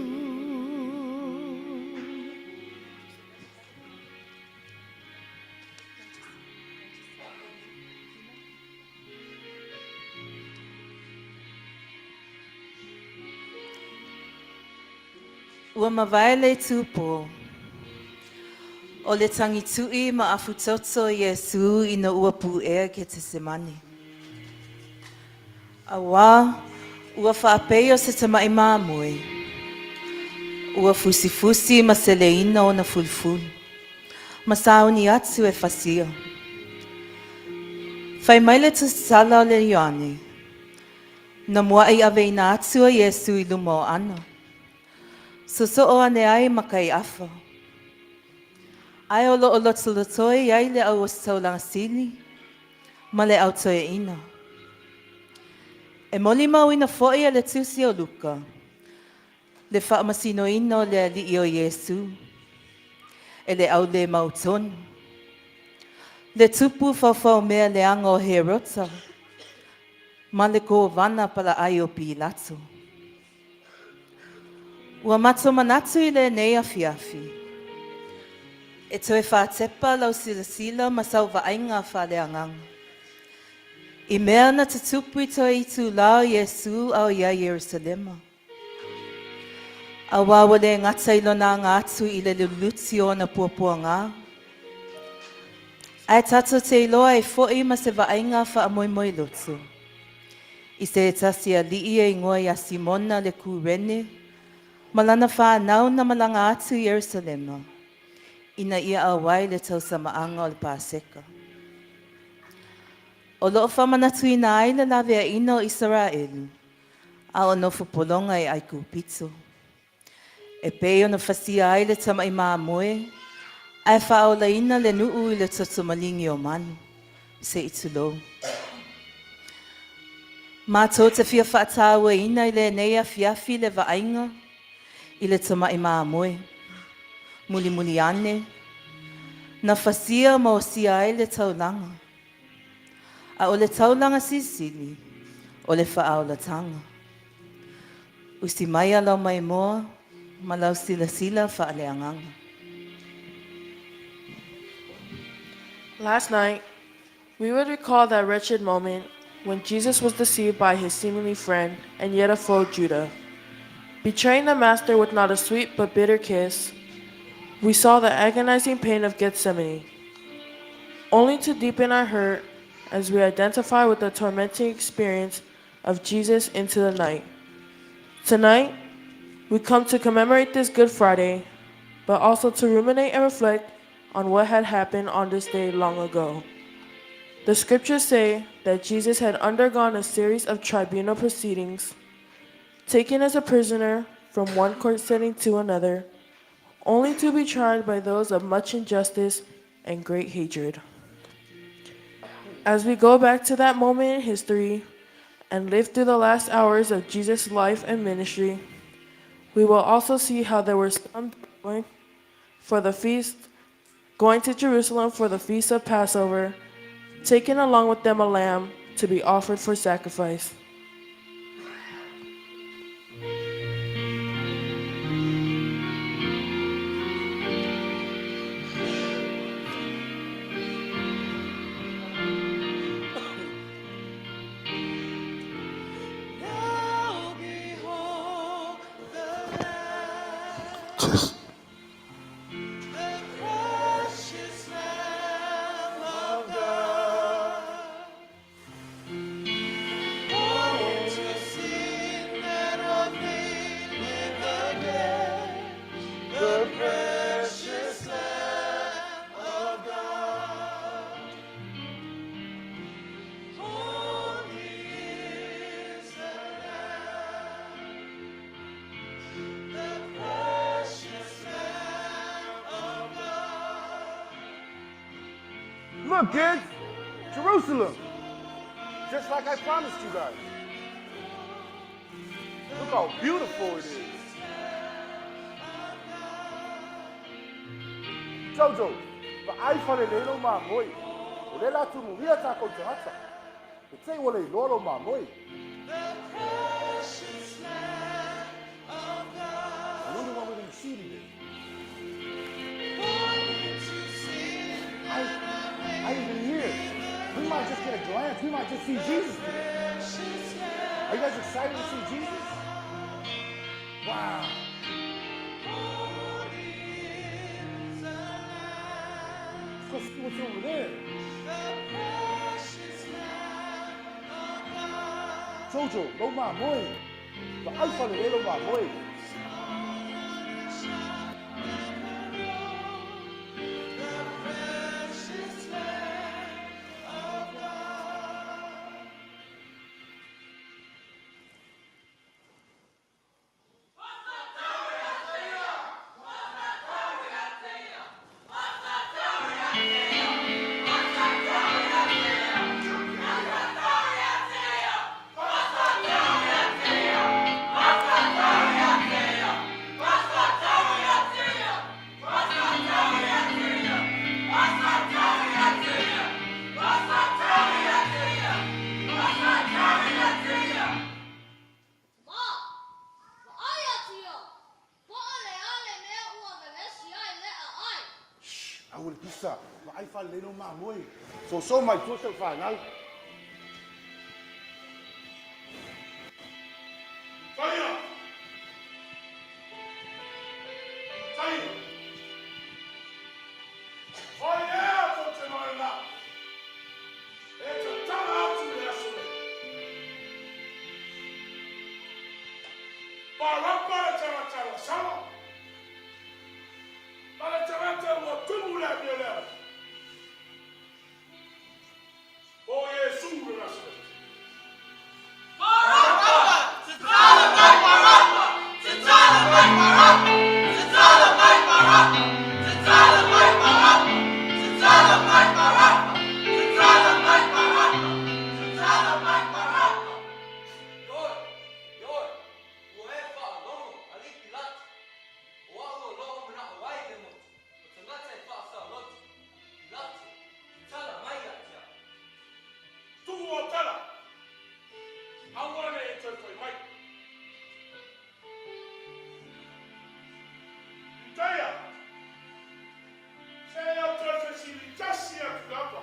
Ua mavae le itupo o le tagituʻi ma afutoto o Iesū ina ua puʻea Ketesemane. Auā, ua faapei o se tamaʻi mamoe, ua fusifusi ma seleina ona fulufulu, ma sauni atu e fasia. Fai mai le tusitala o le Ioane, na muaʻi aveina atu o Iesū i luma o Ana, sosoo ane ai ma Kaiafa. Ae o loo lotolotoi ai le au ositaulaga sili ma le au toeaina. E molimauina foi e le tusi o Luka le faamasinoina o le Alii o Iesu e le au le mautonu, le tupu faofaomea leaga o Herota ma le kovana palaai o Pilato. Ua matou manatu i lenei afiafi, e toe faatepa lau silasila ma sau vaaiga faaleagaga i mea na tutupu i toe itulā o Iesū a o i ai Ierusalema. Auā ua le gata i lona aga atu i le luluti o ona puapuaga, ae tatou te iloa e fo'i ma se vaaiga faamoemoeloto i se tasi alii e igoa ia Simona le Kurene ma lana fanau na malaga atu i Ierusalema ina ia auai le tausamaaga o le Paseka. O loo faamanatuina ai le laveaiina o Isaraelu a o nofo pologa i Aikupito. E pei ona fasia ai le tama'i mamoe ae faaolaina le nuu i le toto maligi o manu, se i tulou. Matou te fia faataua-ina i lenei afiafi le vaaiga i le tama'i mamoe. Mulimuli ane, na fasia ma osia ai le taulaga. A o le taulaga silisili, o le faaolataga. Usi maia lau maimoa ma lau silasila faaleagaga. Last night, we would recall that wretched moment when Jesus was deceived by his seemingly friend and yet a foe, Judah. Betraying the master with not a sweet but bitter kiss, we saw the agonizing pain of Gethsemane, only to deepen our hurt as we identify with the tormenting experience of Jesus into the night. Tonight, we come to commemorate this Good Friday, but also to ruminate and reflect on what had happened on this day long ago. The scriptures say that Jesus had undergone a series of tribunal proceedings, taken as a prisoner from one court setting to another, only to be tried by those of much injustice and great hatred. As we go back to that moment in history and live through the last hours of Jesus' life and ministry, we will also see how there were some going for the feast, going to Jerusalem for the feast of Passover, taking along with them a lamb to be offered for sacrifice. Now behold the Lamb, the precious Lamb of God, born into sin and of in the dead, the precious Lamb of God. Holy is the Lamb, the precious Lamb of God. Look, kids, Jerusalem. Just like I promised you guys. Look how beautiful it is. Jojo, vaai faalelei lou mamoe. O lea o le a tunuia tatou tagata. E te i ua le iloa lou mamoe. I wonder what we're going to see today. I even hear. We might just get a glance. We might just see Jesus today. Are you guys excited to see Jesus? Wow. Let's go see what's over there. Jojo, lou mamoe. Vaai faalelei lou mamoe. Ma, vaai atu ia. Po o le a le mea ua vevesi ai leʻa ai? Aua le pisa, vaai faalelei lou mamoe. Soso mai tua si au fanau. Kaisara. Ma le tagata ua tumu le amio leaga. O Iesu le Nasareti. Ioe, ioe, ua e faalogo, alii Pilato, o au o lo o manao ai le motu, o tagata e faasaoloto. Pilato, tatala mai ia te au. Tuu o tala, aua ne i toe foi mai. Iutaia, se i ou toe fesili tasi atu lava,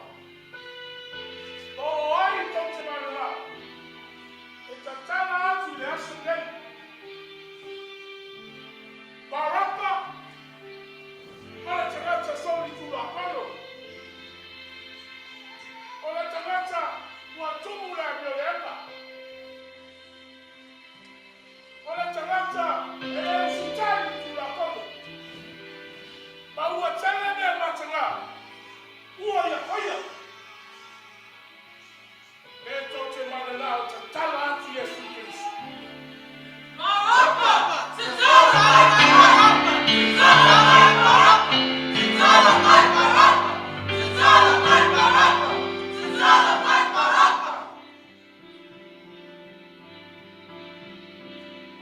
po o ai tou te mananao e tatala atu i le aso lenei, Baraba ma le tagata solitulafono, o le tagata ua tumu le amioleaga, o le tagata e le usitai i le Tulafono, ma ua tele mea mataga ua ia faia. Pe tou te mananao e tatala atu Iesu Keriso.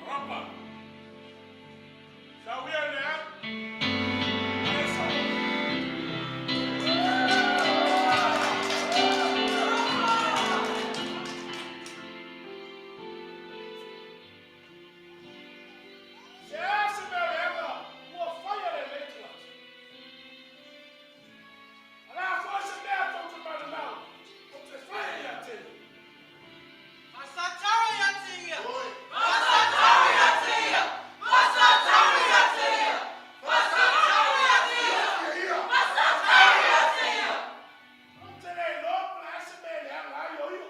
Baraba. Sau ia le au, e sau. Se a se mea leaga ua faia e lenei tagata? O le a foi se mea tou te mananao ou te faia ia te ia? Ou te le iloa po o le a se mea e leaga ai o ia.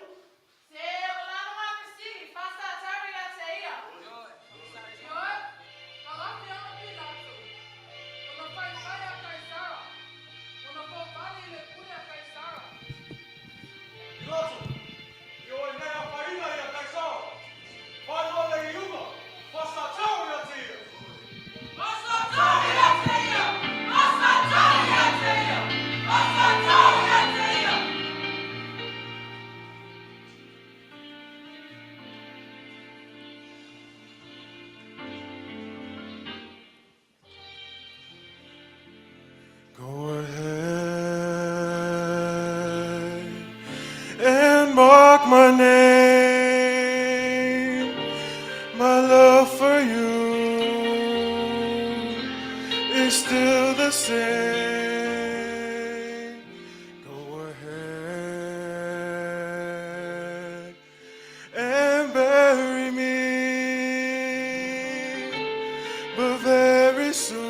Pilato, ioe nei afaina ia Kaisara. Fai loa le iuga, faasatau ia te ia. Go ahead and mark my name. My love for you is still the same. Go ahead and bury me, but very soon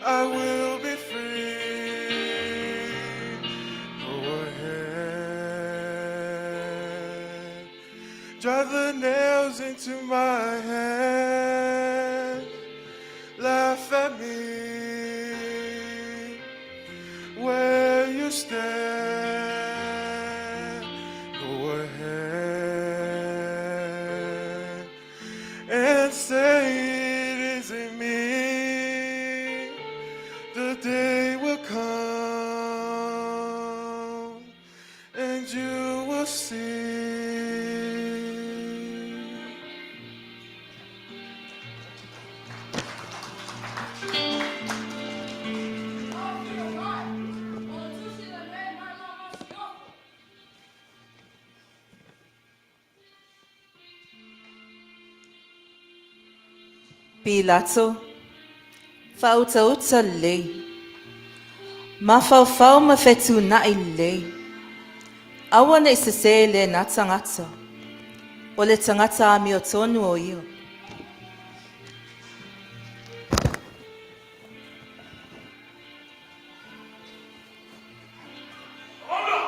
I will be free. Go ahead, drive the nails into my hand, laugh at me where you stand. Go ahead and say it isn't me. The day will come and you will see. Pilato, faautautā lelei, mafaufau ma fetuunai lelei. Aua ne i sesē lenā tagata, o le tagata amiotonu o ia. Ona!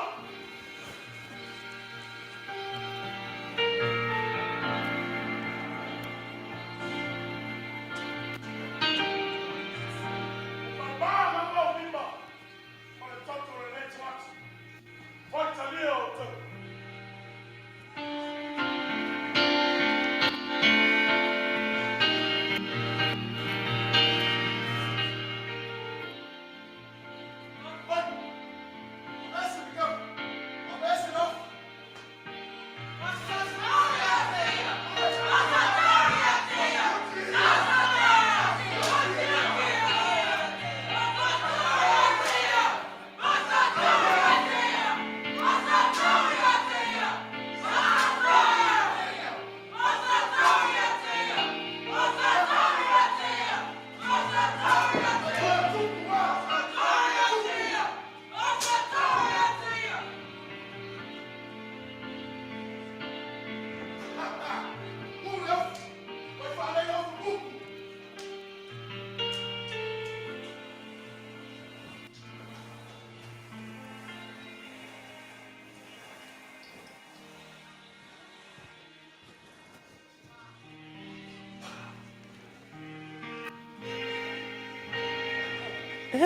E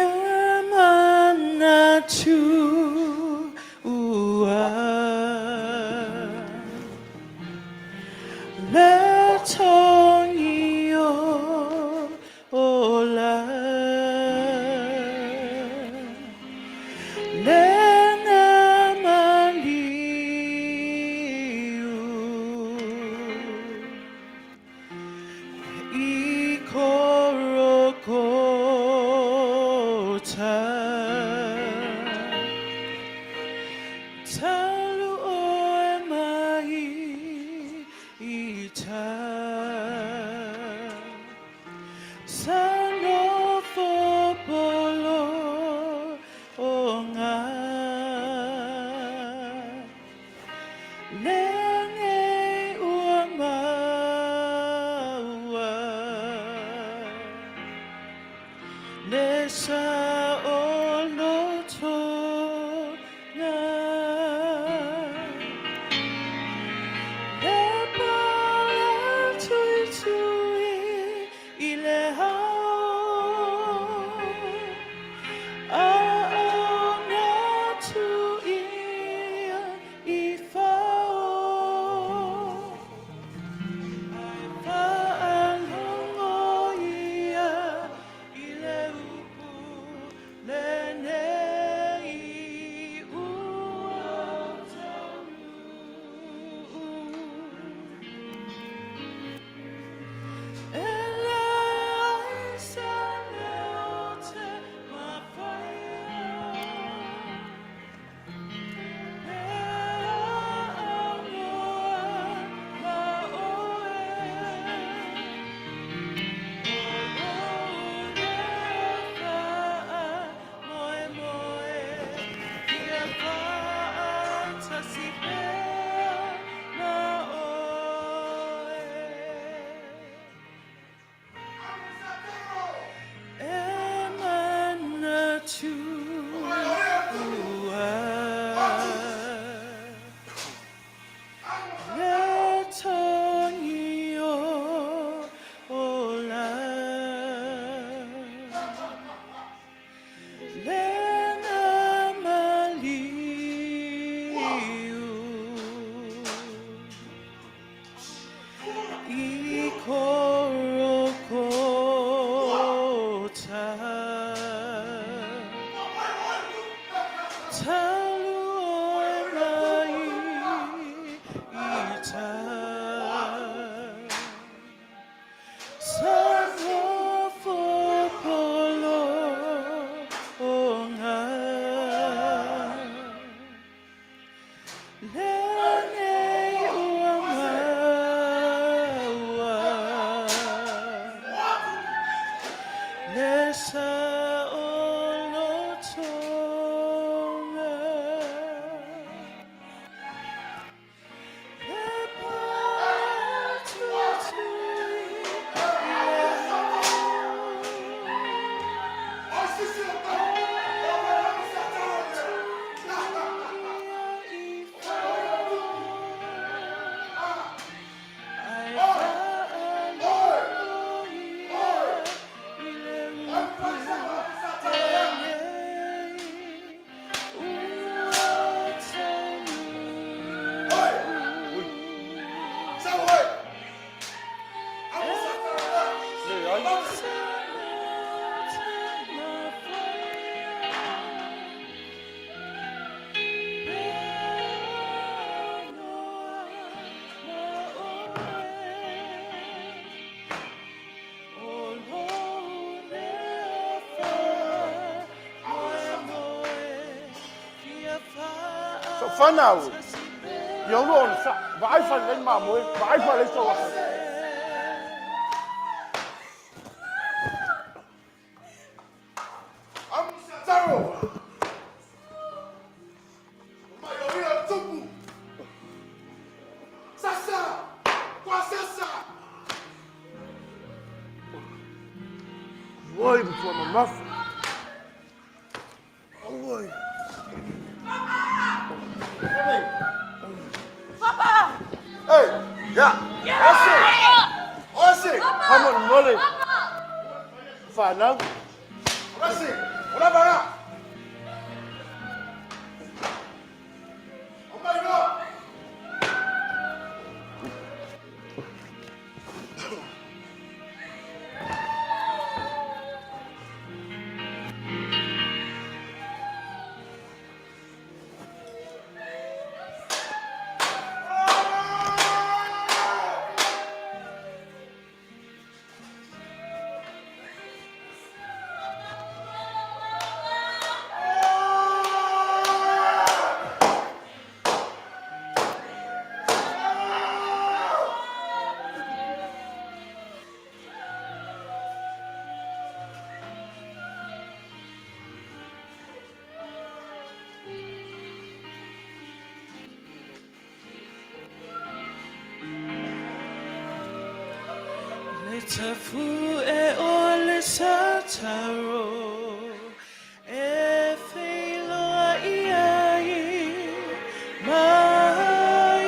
manatu ua Le togi o ola Le na maliu I Korokota Talu oe mai i tai Sa nofo polo o ngā Lenei ua maua Le sa o loto ngā Le pala tui tui i le hao A au na tu ia i whao Ai whaalongo ia i le upu lenei ua taunuu. E leai se leo te mawhaia. Le togi o ola Le na maliu I Korokota Talu oe mai i tai Sa nofo polo o ngā Lenei ua maua Le sa o lotonga Le pātuitui i le hau Sofanau, ia ulu ona sa, vaai fale mamoe, vaai fale sauafa. Oi, matua mamafa. Oi. Papa! Hey, yeah. Ose. Ose. Come on, Molly. Whanau. Ose. tafuʻe o le sataro e feiloai ai ma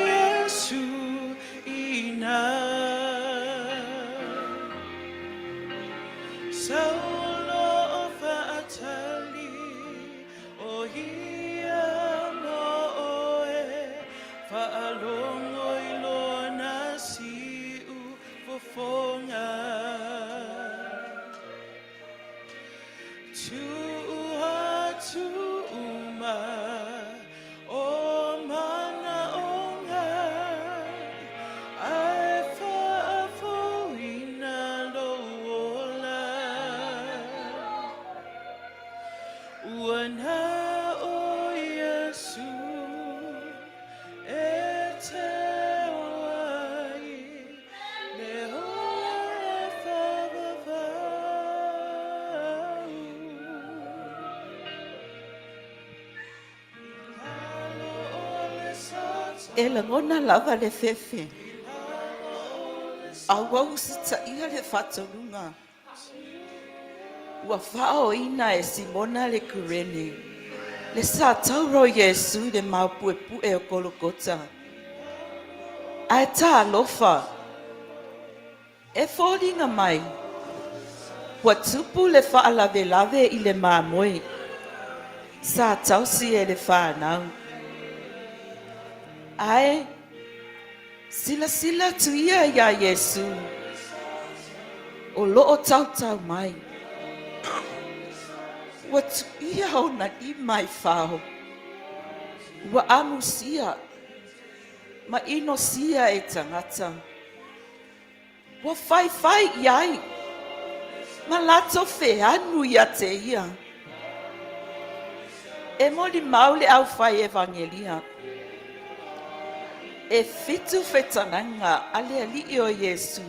Iesu i ina. Saulo o faatali o ia mo oe, faalogo i lona siu fofoga. Tuu atu uma o manaʻoga, ae faafouina lou ola. Ua na o Iesu e te oai le ola e faavavau. I lalo o le E lagona lava le fefe. A ua usitaia le faatonuga. Ua faaoina e Simona le Kurene. Le satauro o Iesu i le maupuepue o Kolokota. Ae talofa, e foliga mai, ua tupu le faalavelave i le mamoe. Sa tausi e le fanau. Ae, silasila atu ia iā Iesu. O loo tautau mai. Ua tuia ona lima i fao. Ua amusia ma inosia e tagata. Ua faifai i ai ma latou feanu ia te ia. E molimau le aufai evagelia. E 7 fetalaiga a le alii o Iesu.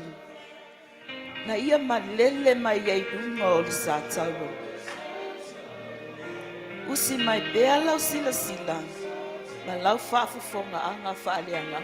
Na ia malele mai ai luga o le satauro. Usi mai pea lau silasila ma lau faafofogaaga faaleagaga.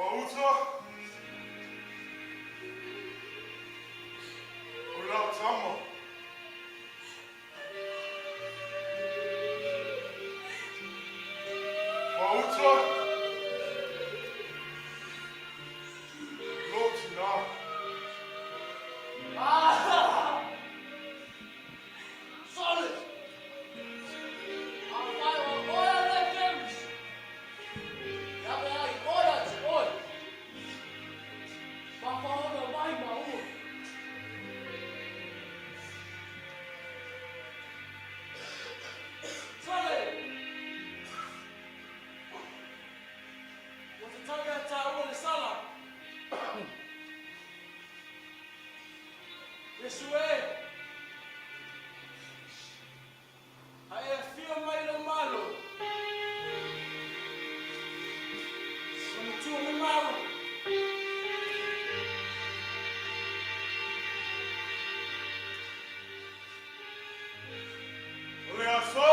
Fauta. O lau tama. Fauta. Lou tinā. Sole! Afai o oe le Keriso. Ave ai oe ia te oe. Fafaono mai maua. Sole! Ua tatau ia tāua le sala. Iesu e! A e afio mai lou Malo. Ma matua mamao. O le aso.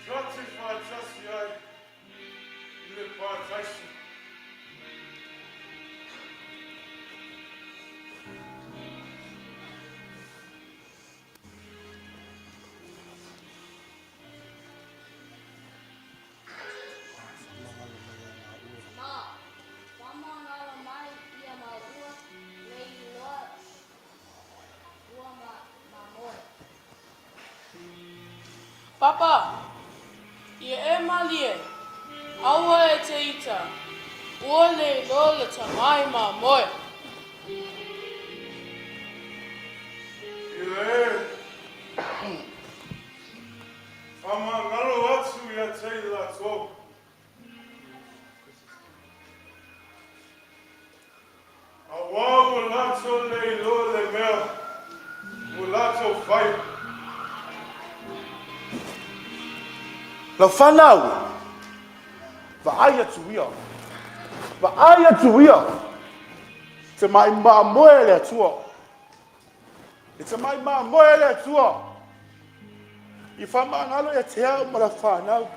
Ta te faatasi ai i le Parataiso. Ma, faamagalo mai ia maua le iloa ua mamoe. Papa, ia e malie, aua e te ita, ua le iloa le tamai mamoe. Ia e, faamagalo atu ia te i latou. Auā ua latou le iloa le mea ua latou faia. Lau fanau e, vaai atu ia, vaai atu ia, tamai mamoe a le Atua, le tamai mamoe a le Atua, i faamagalo ia te au ma lau fanau.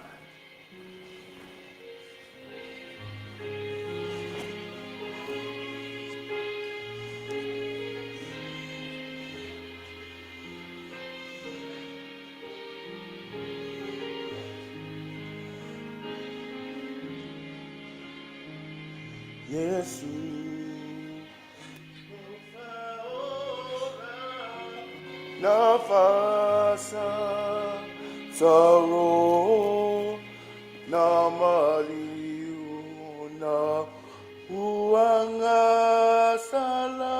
Iesu Na fasa taro na maliu na uanga sala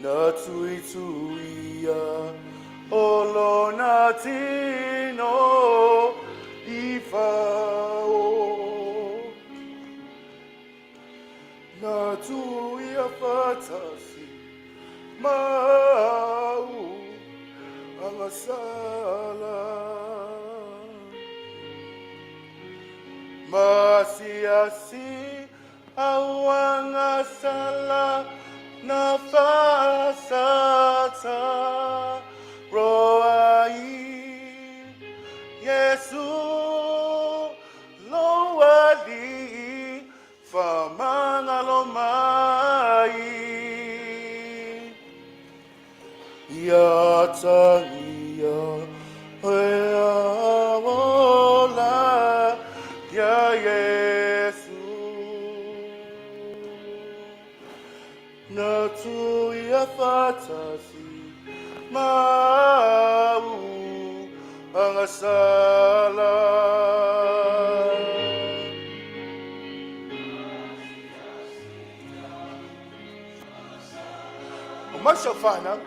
Na tuituia o lona tino i fao. Na tuia faatasi mau agasala. Masiasi auagasala na faasataro ai. Iesu lou Alii faamagalo mai. Ia atagia e ola ia Iesu. Na tuia faatasi mau agasala. O mai si au fanau,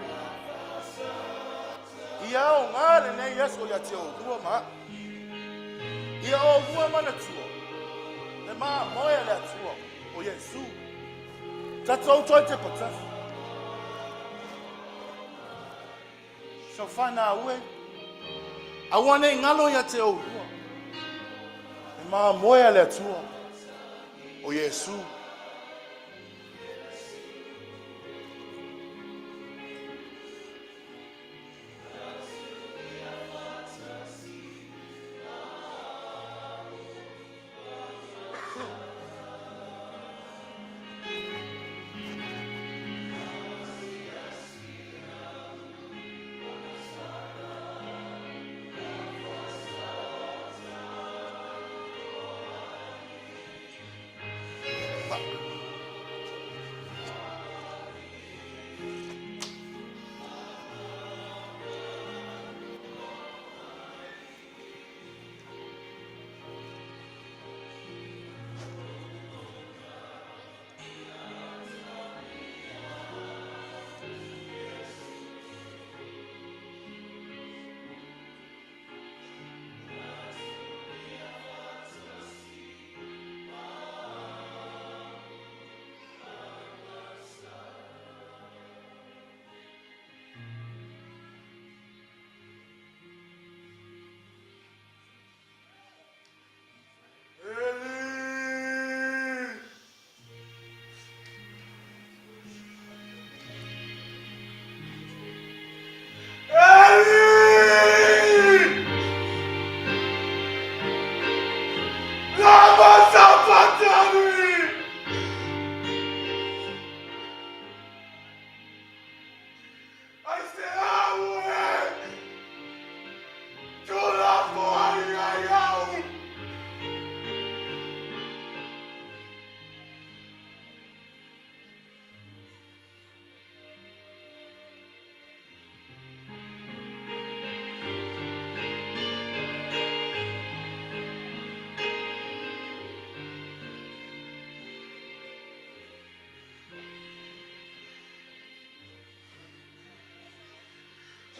ia aoga lenei aso ia te oulua ma a'u. Ia oulua manatua le mamoe a le Atua o Iesu. Tatou toe te patasi. Si au fanau e, aua nei galo ia te oulua le mamoe a le Atua o Iesu.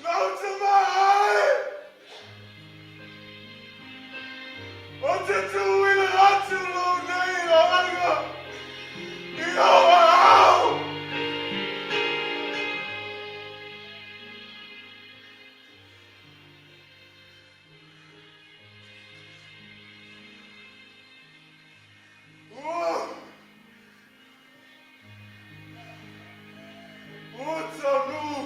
Lau tama ai! Ou te tuuina atu lou nei agaga i ou aao! Ua Ua taunuu!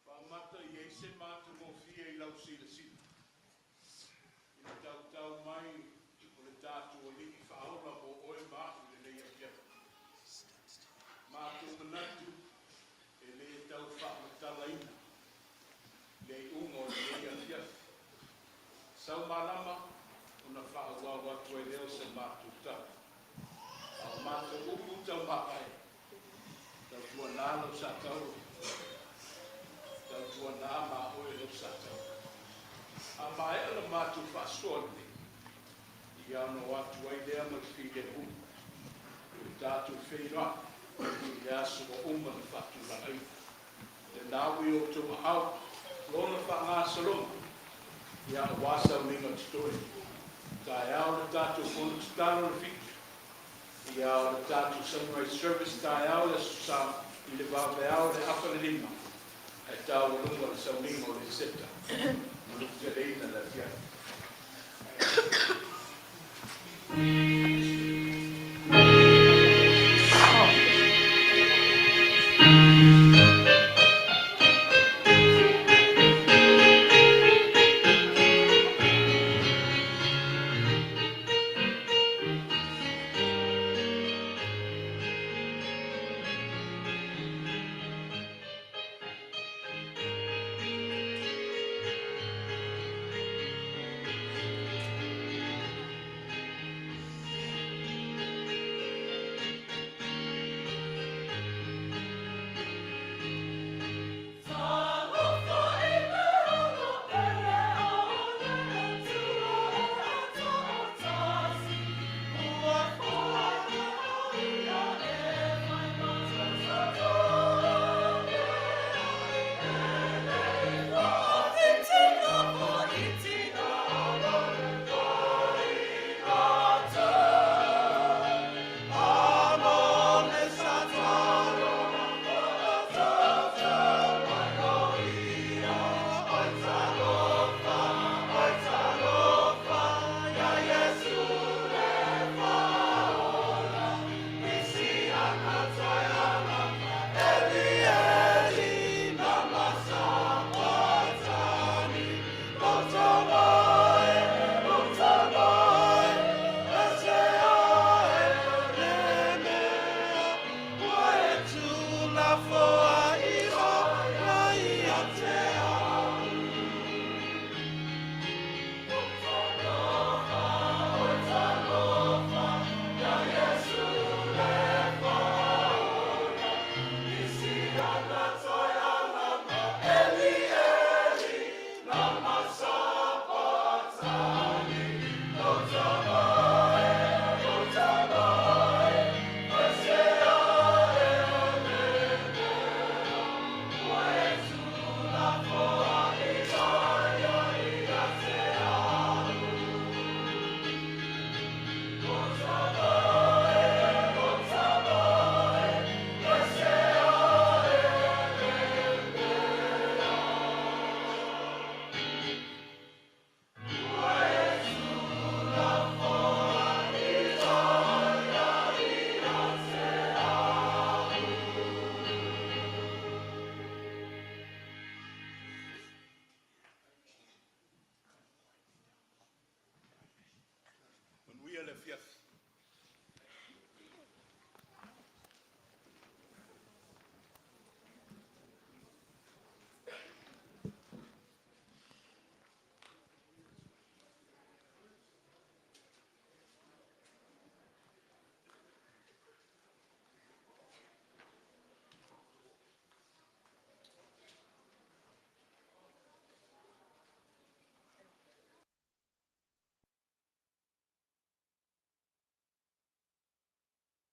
Faamata i ai se matagofie i lau silasila, i le tautau mai o le tatou Alii Faaola mo oe ma a'u i lenei afiafi. Matou manatu e lē tau faamatalaina le iuga o lenei afiafi. Sau malama ona faaauau atu ai lea o se matou tala. A o matou upu taumavae, tautuanā lau satauro, tautuanā ma oe lau satauro. A maea la matou faasoa lenei, ia ona o atu ai lea ma le filemu i le tatou feiloai i le aso ua uma ona faatulagaina. Lena ua i outou aao lona faagasologa, ia aua sauniga totoe. Taeao le tatou fono tatalo i le 7, ia o le tatou sunrise service taeao le Aso Sa i le vaveao i le 4:30, ae taualuga le sauniga o le Iseta. Manuteleina le afiafi.